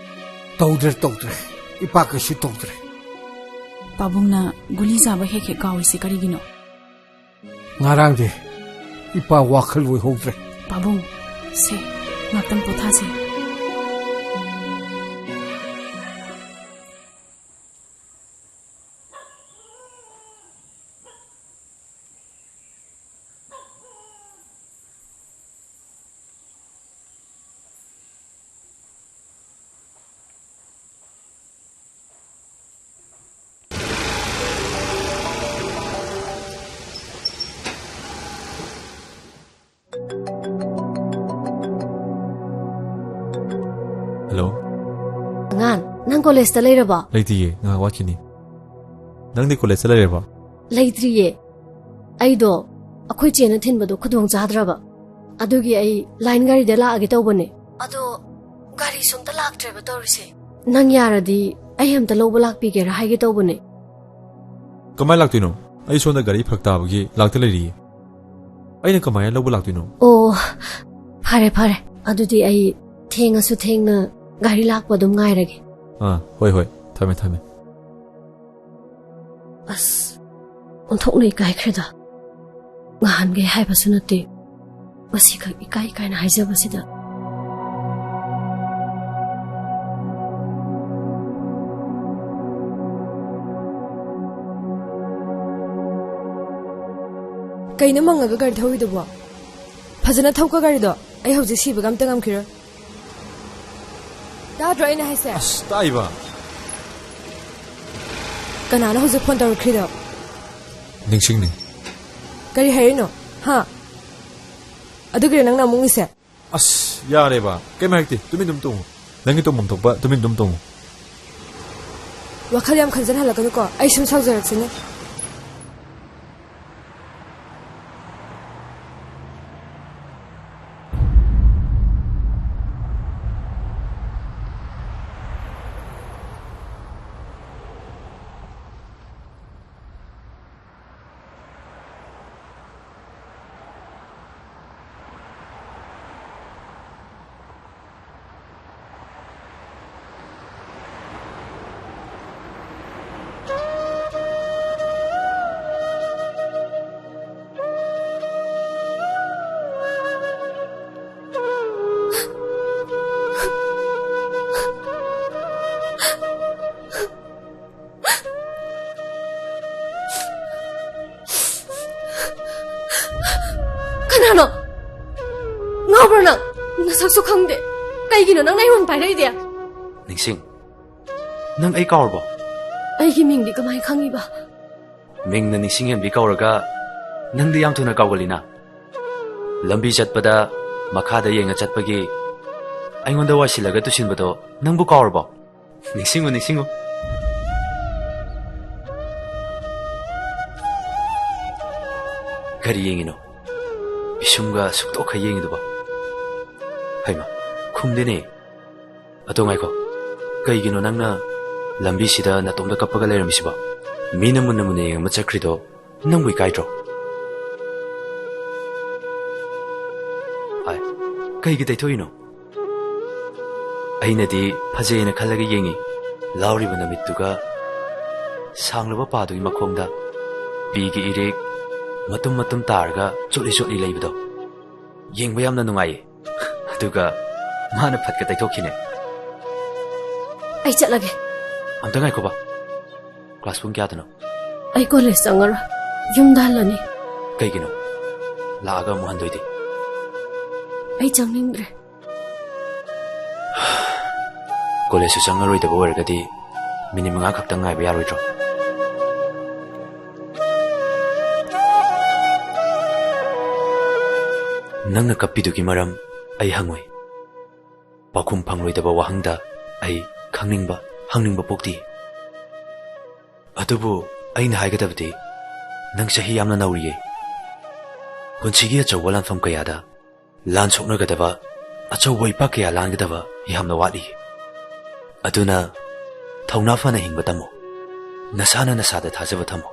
ꯇꯧꯗ꯭ꯔꯦ, ꯇꯧꯗ꯭ꯔꯦ꯫ ꯏꯄꯥ ꯀꯩꯁꯨ ꯇꯧꯗ꯭ꯔꯦ꯫ ꯄꯥꯕꯨꯡꯅ ꯒꯨꯂꯤ ꯆꯥꯕ ꯍꯦꯛ ꯍꯦꯛ ꯀꯥꯎꯔꯤꯁꯦ ꯀꯔꯤꯒꯤꯅꯣ? ꯉꯔꯥꯡꯗꯤ ꯏꯄꯥ ꯋꯥꯈꯜ ꯑꯣꯏꯍꯧꯗ꯭ꯔꯦ꯫ ꯄꯥꯕꯨꯡ, ꯁꯦ, ꯉꯥꯛꯇꯪ ꯄꯣꯊꯥꯁꯦ꯫ ꯍꯜꯂꯣ꯫ ꯑꯉꯥꯟ, ꯅꯪ ꯀꯣꯂꯦꯖꯇ ꯂꯩꯔꯕꯣ? ꯂꯩꯇꯤꯌꯦ, ꯉꯥꯏꯍꯥꯛ ꯋꯥꯠꯈꯤꯅꯤ꯫ ꯅꯪꯗꯤ ꯀꯣꯂꯦꯖꯇ ꯂꯩꯔꯕꯣ? ꯂꯩꯇ꯭ꯔꯤꯌꯦ꯫ ꯑꯩꯗꯣ ꯑꯩꯈꯣꯏ ꯆꯦꯅ ꯊꯤꯟꯕꯗꯣ ꯈꯨꯗꯣꯡ ꯆꯥꯗ꯭ꯔꯕ, ꯑꯗꯨꯒꯤ ꯑꯩ ꯂꯥꯏꯟ ꯒꯥꯔꯤꯗ ꯂꯥꯛꯑꯒꯦ ꯇꯧꯕꯅꯦ꯫ ꯑꯗꯣ ꯒꯥꯔꯤꯁꯨ ꯑꯝꯇ ꯂꯥꯛꯇ꯭ꯔꯦꯕ ꯇꯧꯔꯤꯁꯦ꯫ ꯅꯪ ꯌꯥꯔꯗꯤ ꯑꯩ ꯑꯝꯇ ꯂꯧꯕ ꯂꯥꯛꯄꯤꯒꯦꯔꯥ ꯍꯥꯏꯒꯦ ꯇꯧꯕꯅꯦ꯫ ꯀꯃꯥꯏ ꯂꯥꯛꯇꯣꯏꯅꯣ? ꯑꯩ ꯁꯣꯝꯗ ꯒꯥꯔꯤ ꯐꯔꯛ ꯇꯥꯕꯒꯤ ꯂꯥꯛꯇ ꯂꯩꯔꯤꯌꯦ꯫ ꯑꯩꯅ ꯀꯃꯥꯏꯅ ꯂꯧꯕ ꯂꯥꯛꯇꯣꯏꯅꯣ? ꯑꯣ, ꯐꯔꯦ, ꯐꯔꯦ꯫ ꯑꯗꯨꯗꯤ ꯑꯩ ꯊꯦꯡꯉꯁꯨ ꯊꯦꯡꯅ ꯒꯥꯔꯤ ꯂꯥꯛꯄ ꯑꯗꯨꯝ ꯉꯥꯏꯔꯒꯦ꯫ ꯑꯥ, ꯍꯣꯏ, ꯍꯣꯏ꯫ ꯊꯝꯃꯦ, ꯊꯝꯃꯦ꯫ ꯑꯁ, ꯑꯣꯟꯊꯣꯛꯅ ꯏꯀꯥꯏꯈ꯭ꯔꯦꯗ꯫ ꯉꯍꯥꯟꯈꯩ ꯍꯥꯏꯕꯁꯨ ꯅꯠꯇꯦ꯫ ꯉꯁꯤꯈꯛ ꯏꯀꯥꯏ ꯏꯀꯥꯏꯅ ꯍꯥꯏꯖꯕꯁꯤꯗ꯫ ꯀꯩꯅꯣ ꯃꯪꯉꯒ ꯒꯥꯔꯤ ꯊꯧꯔꯤꯗꯨꯕꯣ? ꯐꯖꯅ ꯊꯧꯀꯣ ꯒꯥꯔꯤꯗꯣ꯫ ꯑꯩ ꯍꯧꯖꯤꯛ ꯁꯤꯕꯒ ꯑꯝꯇ ꯉꯝꯈꯤꯔꯣꯏ꯫ ꯇꯥꯗ꯭ꯔꯣ ꯑꯩꯅ ꯍꯥꯏꯁꯦ? ꯑꯁ, ꯇꯥꯏꯕ꯫ ꯀꯅꯥꯅꯣ ꯍꯧꯖꯤꯛ ꯐꯣꯟ ꯇꯧꯔꯛꯈ꯭ꯔꯤꯗꯣ? ꯅꯤꯡꯁꯤꯡꯅꯤ꯫ ꯀꯔꯤ ꯍꯥꯏꯔꯤꯅꯣ? ꯍꯥ? ꯑꯗꯨꯒꯤꯔ ꯅꯪꯅ ꯑꯃꯨꯛ ꯉꯤꯁꯦ? ꯑꯁ, ꯌꯥꯔꯦꯕ꯫ ꯀꯩꯝ ꯍꯥꯏꯔꯛꯇꯦ꯫ ꯇꯨꯃꯤꯟ ꯑꯗꯨꯝ ꯇꯣꯡꯉꯨ꯫ ꯅꯪꯒꯤ ꯇꯣꯡꯐꯝ ꯊꯣꯛꯄ ꯇꯨꯃꯤꯟ ꯑꯗꯨꯝ ꯇꯣꯡꯉꯨ꯫ ꯋꯥꯈꯜ ꯌꯥꯝ ꯈꯟꯖꯟꯍꯜꯂꯛꯀꯅꯨꯀꯣ, ꯑꯩ ꯁꯨꯝ ꯁꯥꯎꯖꯔꯛꯁꯤꯅꯦ꯫ ꯀꯅꯥꯅꯣ? ꯉꯥꯎꯕ꯭ꯔꯣ ꯅꯪ? ꯅꯁꯛꯁꯨ ꯈꯪꯗꯦ꯫ ꯀꯩꯒꯤꯅꯣ ꯅꯪꯅ ꯑꯩꯉꯣꯟꯗ ꯄꯥꯏꯔꯛꯏꯗꯤ? ꯅꯤꯡꯁꯤꯡ, ꯅꯪ ꯑꯩ ꯀꯥꯎꯔꯕꯣ? ꯑꯩꯒꯤ ꯃꯤꯡꯗꯤ ꯀꯃꯥꯏꯅ ꯈꯪꯉꯤꯕ? ꯃꯤꯡꯅ ꯅꯤꯡꯁꯤꯡꯍꯦꯟꯕꯤ ꯀꯧꯔꯒ ꯅꯪꯗꯤ ꯌꯥꯝ ꯊꯨꯅ ꯀꯥꯎꯒꯜꯂꯤꯅ꯫ ꯂꯝꯕꯤ ꯆꯠꯄꯗ ꯃꯈꯥꯗ ꯌꯦꯡꯉ ꯆꯠꯄꯒꯤ ꯑꯩꯉꯣꯟꯗ ꯋꯥꯏꯁꯤꯜꯂꯒ ꯇꯨꯁꯤꯟꯕꯗꯣ ꯅꯪꯕꯨ ꯀꯥꯎꯔꯕꯣ? ꯅꯤꯡꯁꯤꯡꯉꯨ, ꯅꯤꯡꯁꯤꯡꯉꯨ꯫ ꯀꯔꯤ ꯌꯦꯡꯉꯤꯅꯣ? ꯄꯤꯁꯨꯝꯒ ꯁꯨꯛꯇꯣꯛꯈ ꯌꯦꯡꯉꯤꯗꯨꯕꯣ? ꯍꯩꯃ, ꯈꯨꯝꯗꯦꯅꯦ꯫ ꯑꯗꯣ ꯉꯥꯏꯈꯣ, ꯀꯩꯒꯤꯅꯣ ꯅꯪꯅ ꯂꯝꯕꯤꯁꯤꯗ ꯅꯇꯣꯝꯇ ꯀꯞꯄꯒ ꯂꯩꯔꯝꯃꯤꯁꯤꯕꯣ? ꯃꯤꯅ ꯃꯨꯟꯅ ꯃꯨꯟꯅ ꯌꯦꯡꯉꯝꯃ ꯆꯠꯈ꯭ꯔꯤꯗꯣ ꯅꯪꯕꯨ ꯏꯀꯥꯏꯗ꯭ꯔꯣ? ꯍꯥꯏ, ꯀꯩꯒꯤ ꯇꯩꯊꯣꯛꯏꯅꯣ? ꯑꯩꯅꯗꯤ ꯐꯖꯩꯅ ꯈꯜꯂꯒ ꯌꯦꯡꯉꯤ꯫ ꯂꯥꯎꯔꯤꯕ ꯅꯃꯤꯠꯇꯨꯒ ꯁꯥꯡꯂꯕ ꯄꯥꯗꯨꯒꯤ ꯃꯈꯣꯡꯗ ꯄꯤꯒꯤ ꯏꯔꯤꯛ ꯃꯇꯨꯝ ꯃꯇꯨꯝ ꯇꯥꯔꯒ ꯆꯣꯠꯂꯤ ꯆꯣꯠꯂꯤ ꯂꯩꯕꯗꯣ ꯌꯦꯡꯕ ꯌꯥꯝꯅ ꯅꯨꯡꯉꯥꯏꯌꯦ꯫ ꯑꯗꯨꯒ ꯃꯥꯅ ꯐꯠꯀ ꯇꯩꯊꯣꯛꯈꯤꯅꯦ꯫ ꯑꯩ ꯆꯠꯂꯒꯦ꯫ ꯑꯝꯇ ꯉꯥꯏꯈꯣꯕ꯫ ꯀ꯭ꯂꯥꯁ ꯄꯨꯡ ꯀꯌꯥꯗꯅꯣ? ꯑꯩ ꯀꯣꯂꯦꯖ ꯆꯪꯉꯔꯣꯏ꯫ ꯌꯨꯝꯗ ꯍꯜꯂꯅꯤ꯫ ꯀꯩꯒꯤꯅꯣ? ꯂꯥꯛꯑꯒ ꯑꯃꯨꯛ ꯍꯟꯗꯣꯏꯗꯤ? ꯑꯩ ꯆꯪꯅꯤꯡꯗ꯭ꯔꯦ꯫ ꯀꯣꯂꯦꯖꯁꯨ ꯆꯪꯉꯔꯣꯏꯗꯕ ꯑꯣꯏꯔꯒꯗꯤ ꯃꯤꯅꯤꯠ ꯃꯉꯥ ꯈꯛꯇꯪ ꯉꯥꯏꯕ ꯌꯥꯔꯣꯏꯗ꯭ꯔꯣ? ꯅꯪꯅ ꯀꯞꯄꯤꯗꯨꯒꯤ ꯃꯔꯝ ꯑꯩ ꯍꯪꯉꯣꯏ꯫ ꯄꯥꯎꯈꯨꯝ ꯐꯪꯂꯣꯏꯗꯕ ꯋꯥꯍꯪꯗ ꯑꯩ ꯈꯪꯅꯤꯡꯕ, ꯍꯪꯅꯤꯡꯕ ꯄꯣꯛꯇꯦ꯫ ꯑꯗꯨꯕꯨ ꯑꯩꯅ ꯍꯥꯏꯒꯗꯕꯗꯤ, ꯅꯪ ꯆꯍꯤ ꯌꯥꯝꯅ ꯅꯧꯔꯤꯌꯦ꯫ ꯄꯨꯟꯁꯤꯒꯤ ꯑꯆꯧꯕ ꯂꯥꯟꯐꯝ ꯀꯌꯥꯗ ꯂꯥꯟ ꯁꯣꯛꯅꯒꯗꯕ, ꯑꯆꯧꯕ ꯏꯄꯥꯛ ꯀꯌꯥ ꯂꯥꯟꯒꯗꯕ ꯌꯥꯝꯅ ꯋꯥꯠꯂꯤ꯫ ꯑꯗꯨꯅ ꯊꯧꯅꯥ ꯐꯅ ꯍꯤꯡꯕ ꯇꯝꯃꯨ꯫ ꯅꯁꯥꯅ ꯅꯁꯥꯗ ꯊꯥꯖꯕ ꯊꯝꯃꯨ꯫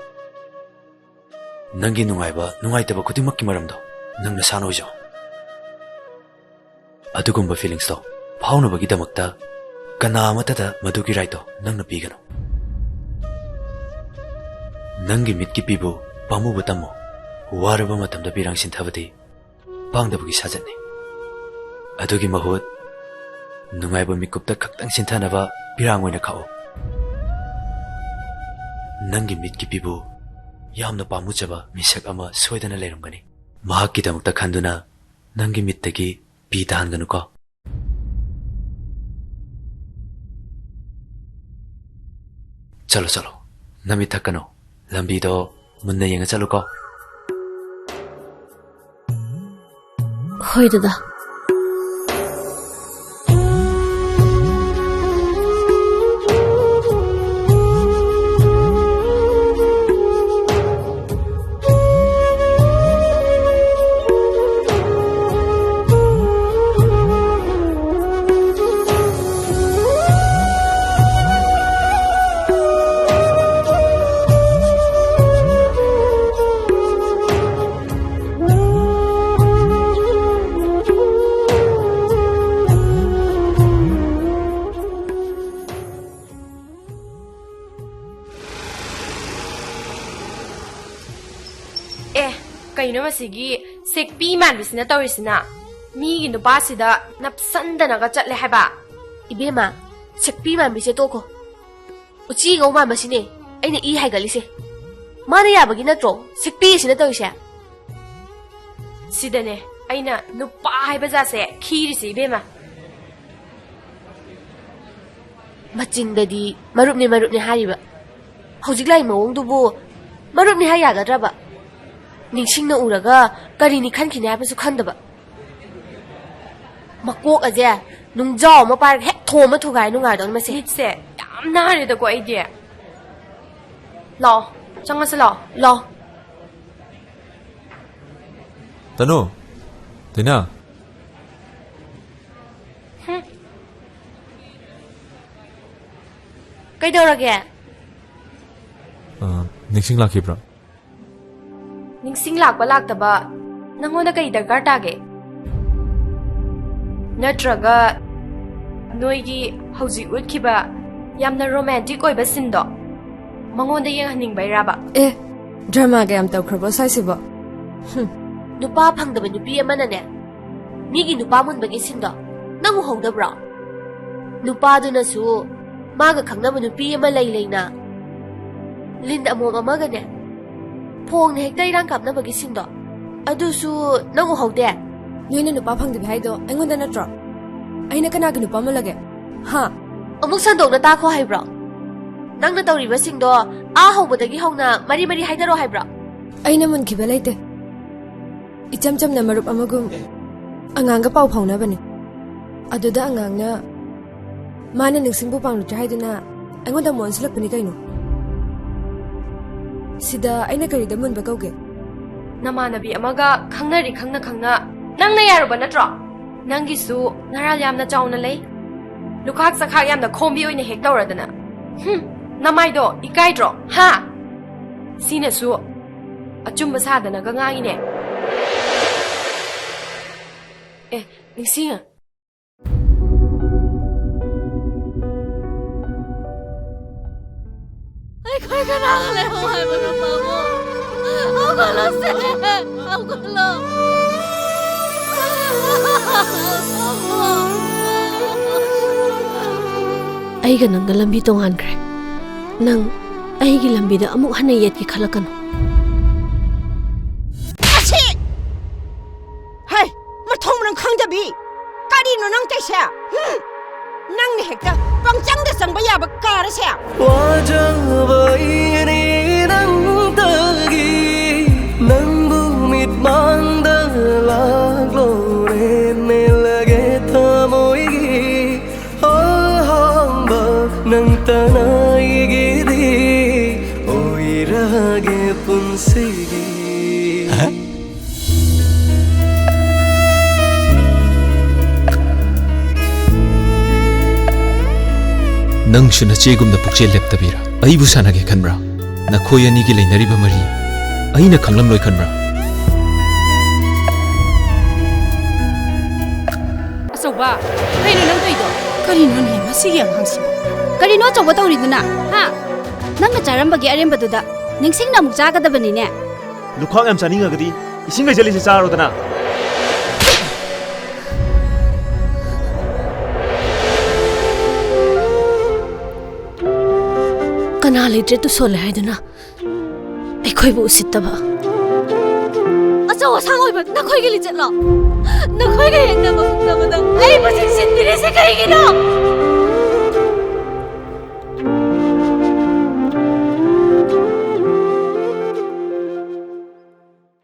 ꯅꯪꯒꯤ ꯅꯨꯡꯉꯥꯏꯕ, ꯅꯨꯡꯉꯥꯏꯇꯕ ꯈꯨꯗꯤꯡꯃꯛꯀꯤ ꯃꯔꯝꯗꯣ ꯅꯪ ꯅꯁꯥꯅ ꯑꯣꯏꯖꯧ꯫ ꯑꯗꯨꯒꯨꯝꯕ feelings ꯇꯣ ꯐꯥꯎꯅꯕꯒꯤꯗꯃꯛꯇ ꯀꯅꯥ ꯑꯃꯠꯇꯗ ꯃꯗꯨꯒꯤ right ꯇꯣ ꯅꯪꯅ ꯄꯤꯒꯅꯨ꯫ ꯅꯪꯒꯤ ꯃꯤꯠꯀꯤ ꯄꯤꯕꯨ ꯄꯥꯝꯃꯨꯕ ꯇꯝꯃꯨ꯫ ꯋꯥꯔꯕ ꯃꯇꯝꯗ ꯄꯤꯔꯥꯡ ꯁꯤꯟꯊꯕꯗꯤ ꯄꯥꯡꯗꯕꯒꯤ ꯁꯥꯖꯠꯅꯤ꯫ ꯑꯗꯨꯒꯤ ꯃꯍꯨꯠ, ꯅꯨꯡꯉꯥꯏꯕ ꯃꯤꯀꯨꯞꯇ ꯈꯛꯇꯪ ꯁꯤꯟꯊꯅꯕ ꯄꯤꯔꯥꯡ ꯑꯣꯏꯅ ꯈꯥꯛꯎ꯫ ꯅꯪꯒꯤ ꯃꯤꯠꯀꯤ ꯄꯤꯕꯨ ꯌꯥꯝꯅ ꯄꯥꯝꯃꯨꯖꯕ ꯃꯤꯁꯛ ꯑꯃ ꯁꯣꯏꯗꯅ ꯂꯩꯔꯝꯒꯅꯤ꯫ ꯃꯍꯥꯛꯀꯤꯗꯃꯛꯇ ꯈꯟꯗꯨꯅ ꯅꯪꯒꯤ ꯃꯤꯠꯇꯒꯤ ꯄꯤ ꯇꯥꯍꯟꯒꯅꯨꯀꯣ꯫ ꯆꯠꯂꯣ, ꯆꯠꯂꯣ꯫ ꯅꯃꯤꯠ ꯊꯛꯀꯅꯨ꯫ ꯂꯝꯕꯤꯗꯣ ꯃꯨꯟꯅ ꯌꯦꯡꯉ ꯆꯠꯂꯨꯀꯣ꯫ ꯍꯣꯏ, ꯗꯗꯥ꯫ ꯑꯦ, ꯀꯩꯅꯣ ꯃꯁꯤꯒꯤ ꯁꯦꯛꯄꯤ ꯃꯥꯟꯕꯤꯁꯤꯅ ꯇꯧꯔꯤꯁꯤꯅ? ꯃꯤꯒꯤ ꯅꯨꯄꯥꯁꯤꯗ ꯅꯞꯁꯟꯗꯅꯒ ꯆꯠꯂꯦ ꯍꯥꯏꯕ꯫ ꯏꯕꯦꯝꯃ, ꯁꯦꯛꯄꯤ ꯃꯥꯟꯕꯤꯁꯦ ꯇꯣꯛꯈꯣ꯫ ꯎꯆꯤ ꯉꯧ ꯃꯥꯟꯕꯁꯤꯅꯦ ꯑꯩꯅ ꯏ ꯍꯥꯏꯒꯠꯂꯤꯁꯦ꯫ ꯃꯥꯅ ꯌꯥꯕꯒꯤ ꯅꯠꯇ꯭ꯔꯣ ꯁꯦꯛꯄꯤꯁꯤꯅ ꯇꯧꯔꯤꯁꯦ? ꯁꯤꯗꯅꯦ ꯑꯩꯅ ꯅꯨꯄꯥ ꯍꯥꯏꯕ ꯖꯥꯠꯁꯦ ꯈꯤꯔꯤꯁꯦ, ꯏꯕꯦꯝꯃ꯫ ꯃꯆꯤꯟꯗꯗꯤ ꯃꯔꯨꯞꯅꯦ, ꯃꯔꯨꯞꯅꯦ ꯍꯥꯏꯔꯤꯕ꯫ ꯍꯧꯖꯤꯛ ꯂꯥꯛꯏ ꯃꯑꯣꯡꯗꯨꯕꯨ ꯃꯔꯨꯞꯅꯦ ꯍꯥꯏ ꯌꯥꯒꯗ꯭ꯔꯕ? ꯅꯤꯡꯁꯤꯡꯅ ꯎꯔꯒ ꯀꯔꯤꯅꯤ ꯈꯟꯈꯤꯅꯤ ꯍꯥꯏꯕꯁꯨ ꯈꯟꯗꯕ꯫ ꯃꯀꯣꯛ ꯑꯁꯦ ꯅꯨꯡꯖꯥꯎ ꯑꯃ ꯄꯥꯏꯔꯒ ꯍꯦꯛ ꯊꯣꯝꯃ ꯊꯨꯒꯥꯏ ꯅꯨꯡꯉꯥꯏꯗꯧꯅꯤ ꯃꯁꯦ꯫ ꯃꯤꯠꯁꯦ ꯌꯥꯝ ꯅꯥꯔꯦꯗꯀꯣ ꯑꯩꯗꯤ꯫ ꯂꯥꯛꯑꯣ, ꯆꯪꯉꯁꯤ ꯂꯥꯛꯑꯣ, ꯂꯥꯛꯑꯣ꯫ ꯇꯅꯨ, ꯇꯤꯅꯥ꯫ ꯍꯨꯝ꯫ ꯀꯩꯗꯧꯔꯒꯦ? ꯑ, ꯅꯤꯡꯁꯤꯡ ꯂꯥꯛꯈꯤꯕ꯭ꯔꯥ? ꯅꯤꯡꯁꯤꯡ ꯂꯥꯛꯄ ꯂꯥꯛꯇꯕ ꯅꯪꯉꯣꯟꯗ ꯀꯩ ꯗꯔꯀꯥꯔ ꯇꯥꯒꯦ? ꯅꯠꯇ꯭ꯔꯒ ꯅꯣꯏꯒꯤ ꯍꯧꯖꯤꯛ ꯎꯠꯈꯤꯕ ꯌꯥꯝꯅ ꯔꯣꯃꯥꯟꯇꯤꯛ ꯑꯣꯏꯕ ꯁꯤꯟꯗꯣ ꯃꯉꯣꯟꯗ ꯌꯦꯡꯍꯟꯅꯤꯡꯕꯩꯔꯥꯕ? ꯑꯦ, ꯗ꯭ꯔꯃꯥꯒ ꯌꯥꯝ ꯇꯧꯈ꯭ꯔꯕꯣ ꯁ꯭ꯋꯥꯏꯁꯤꯕꯣ? ꯍꯨꯝ꯫ ꯅꯨꯄꯥ ꯐꯪꯗꯕ ꯅꯨꯄꯤ ꯑꯃꯅꯅꯦ, ꯃꯤꯒꯤ ꯅꯨꯄꯥ ꯃꯨꯟꯕꯒꯤ ꯁꯤꯟꯗꯣ ꯅꯪ ꯎꯍꯧꯗꯕ꯭ꯔꯣ? ꯅꯨꯄꯥꯗꯨꯅꯁꯨ ꯃꯥꯒ ꯈꯪꯅꯕ ꯅꯨꯄꯤ ꯑꯃ ꯂꯩ ꯂꯩꯅ ꯂꯤꯟ ꯑꯃꯣꯝ ꯑꯃꯒꯅꯦ, ꯐꯣꯡꯅ ꯍꯦꯛꯇ ꯏꯔꯥꯡ ꯀꯥꯞꯅꯕꯒꯤ ꯁꯤꯟꯗꯣ, ꯑꯗꯨꯁꯨ ꯅꯪ ꯎꯍꯧꯗꯦ? ꯅꯣꯏꯅ ꯅꯨꯄꯥ ꯐꯪꯗꯕꯤ ꯍꯥꯏꯗꯣ ꯑꯩꯉꯣꯟꯗ ꯅꯠꯇ꯭ꯔꯣ? ꯑꯩꯅ ꯀꯅꯥꯒꯤ ꯅꯨꯄꯥ ꯃꯨꯜꯂꯒꯦ? ꯍꯥ? ꯑꯃꯨꯛ ꯁꯟꯗꯣꯛꯅ ꯇꯥꯈꯣ ꯍꯥꯏꯕ꯭ꯔꯣ? ꯅꯪꯅ ꯇꯧꯔꯤꯕꯁꯤꯡꯗꯣ ꯑꯥ ꯍꯧꯕꯗꯒꯤ ꯍꯧꯅ ꯃꯔꯤ ꯃꯔꯤ ꯍꯥꯏꯗꯔꯣ ꯍꯥꯏꯕ꯭ꯔꯣ? ꯑꯩꯅ ꯃꯨꯟꯈꯤꯕ ꯂꯩꯇꯦ꯫ ꯏꯆꯝ ꯆꯝꯅ ꯃꯔꯨꯞ ꯑꯃꯒꯨꯝ ꯑꯉꯥꯡꯒ ꯄꯥꯎ ꯐꯥꯎꯅꯕꯅꯤ꯫ ꯑꯗꯨꯗ ꯑꯉꯥꯡꯅ ꯃꯥꯅ ꯅꯤꯡꯁꯤꯡꯕꯨ ꯄꯥꯝꯂꯛꯇ꯭ꯔꯦ ꯍꯥꯏꯗꯨꯅ ꯑꯩꯉꯣꯟꯗ ꯑꯃꯨꯛ ꯑꯣꯟꯁꯤꯜꯂꯛꯄꯅꯤ ꯀꯩꯅꯣ꯫ ꯁꯤꯗ ꯑꯩꯅ ꯀꯔꯤꯗ ꯃꯨꯟꯕ ꯀꯧꯒꯦ? ꯅꯃꯥꯟꯅꯕꯤ ꯑꯃꯒ ꯈꯪꯅꯔꯤ ꯈꯪꯅ ꯈꯪꯅ ꯅꯪꯅ ꯌꯥꯔꯨꯕ ꯅꯠꯇ꯭ꯔꯣ? ꯅꯪꯒꯤꯁꯨ ꯅꯔꯥꯜ ꯌꯥꯝꯅ ꯆꯥꯎꯅ ꯂꯩ꯫ ꯂꯨꯈꯥꯛ ꯆꯈꯥꯛ ꯌꯥꯝꯅ ꯈꯣꯝꯕꯤ ꯑꯣꯏꯅ ꯍꯦꯛ ꯇꯧꯔꯗꯅ꯫ ꯍꯨꯝ, ꯅꯃꯥꯏꯗꯣ ꯏꯀꯥꯏꯗ꯭ꯔꯣ? ꯍꯥ? ꯁꯤꯅꯁꯨ ꯑꯆꯨꯝꯕ ꯁꯥꯗꯅꯒ ꯉꯥꯡꯉꯤꯅꯦ꯫ ꯑꯦ, ꯅꯤꯡꯁꯤꯡꯉ꯫ ꯑꯩꯈꯣꯏ ꯀꯅꯥꯒ ꯂꯩꯍꯧ ꯍꯥꯏꯕꯅꯣ, ꯄꯥꯕꯨꯡ? ꯍꯧꯒꯠꯂꯣꯁꯦ! ꯍꯧꯒꯠꯂꯣ! ꯑꯩꯒ ꯅꯪꯒ ꯂꯝꯕꯤ ꯇꯣꯉꯥꯟꯈ꯭ꯔꯦ꯫ ꯅꯪ ꯑꯩꯒꯤ ꯂꯝꯕꯤꯗ ꯑꯃꯨꯛ ꯍꯟꯅ ꯌꯦꯠꯀꯦ ꯈꯜꯂꯛꯀꯅꯨ꯫ ꯑꯁꯤ! ꯍꯩ! ꯃꯊꯣꯡ ꯃꯔꯝ ꯈꯪꯗꯕꯤ! ꯀꯔꯤꯅꯣ ꯅꯪ ꯇꯧꯏꯁꯦ? ꯍꯨꯝ! ꯅꯪꯅ ꯍꯦꯛꯇ ꯄꯪꯆꯪꯗ ꯆꯪꯕ ꯌꯥꯕ ꯀꯥꯔꯁꯦ꯫ ꯋꯥꯖꯕꯩꯅꯤ ꯅꯪꯗꯒꯤ ꯅꯪꯕꯨ ꯃꯤꯠꯃꯥꯡꯗ ꯂꯥꯛꯂꯣꯔꯦ ꯃꯦꯜꯂꯒꯦ ꯊꯃꯣꯏꯒꯤ ꯑꯍꯥꯡꯕ ꯅꯪꯇꯅ ꯑꯩꯒꯤꯗꯤ ꯑꯣꯏ ꯏꯔꯒꯦ ꯄꯨꯟꯁꯤꯒꯤ꯫ ꯅꯪꯁꯨ ꯅꯆꯦꯒꯨꯝꯅ ꯄꯨꯛꯆꯦꯜ ꯂꯦꯞꯇꯕꯤꯔꯥ? ꯑꯩꯕꯨ ꯁꯥꯟꯅꯒꯦ ꯈꯟꯕ꯭ꯔꯥ? ꯅꯈꯣꯏ ꯑꯅꯤꯒꯤ ꯂꯩꯅꯔꯤꯕ ꯃꯔꯤ ꯑꯩꯅ ꯈꯪꯂꯝꯂꯣꯏ ꯈꯟꯕ꯭ꯔꯥ? ꯑꯆꯧꯕ, ꯀꯩꯅꯣ ꯅꯪ ꯇꯧꯔꯤꯗꯣ? ꯀꯔꯤꯅꯣꯅꯦ ꯃꯁꯤꯒꯤ ꯑꯉꯥꯡꯁꯤꯕꯨ? ꯀꯔꯤꯅꯣ ꯑꯆꯧꯕ ꯇꯧꯔꯤꯗꯨꯅ? ꯍꯥ? ꯅꯪꯅ ꯆꯥꯔꯝꯕꯒꯤ ꯑꯔꯦꯝꯕꯗꯨꯗ ꯅꯤꯡꯁꯤꯡꯅ ꯑꯃꯨꯛ ꯆꯥꯒꯗꯕꯅꯤꯅꯦ꯫ ꯂꯨꯈꯥꯛ ꯌꯥꯝ ꯆꯥꯅꯤꯡꯉꯒꯗꯤ ꯏꯁꯤꯡ ꯍꯩꯖꯤꯜꯂꯤꯁꯦ ꯆꯥꯔꯣꯗꯅ꯫ ꯀꯅꯥ ꯂꯩꯇ꯭ꯔꯦ ꯇꯨꯁꯣꯜꯂꯦ ꯍꯥꯏꯗꯨꯅ ꯑꯩꯈꯣꯏꯕꯨ ꯎꯁꯤꯠꯇꯕ? ꯑꯆꯧ ꯑꯁꯥꯡ ꯑꯣꯏꯕ ꯅꯈꯣꯏꯒꯤ ꯂꯤꯆꯠꯂꯣ? ꯅꯈꯣꯏꯒ ꯌꯦꯡꯅꯕ ꯈꯨꯝꯅꯕꯗ ꯑꯩꯕꯨ ꯆꯤꯡꯁꯤꯟꯕꯤꯔꯤꯁꯦ ꯀꯩꯒꯤꯅꯣ?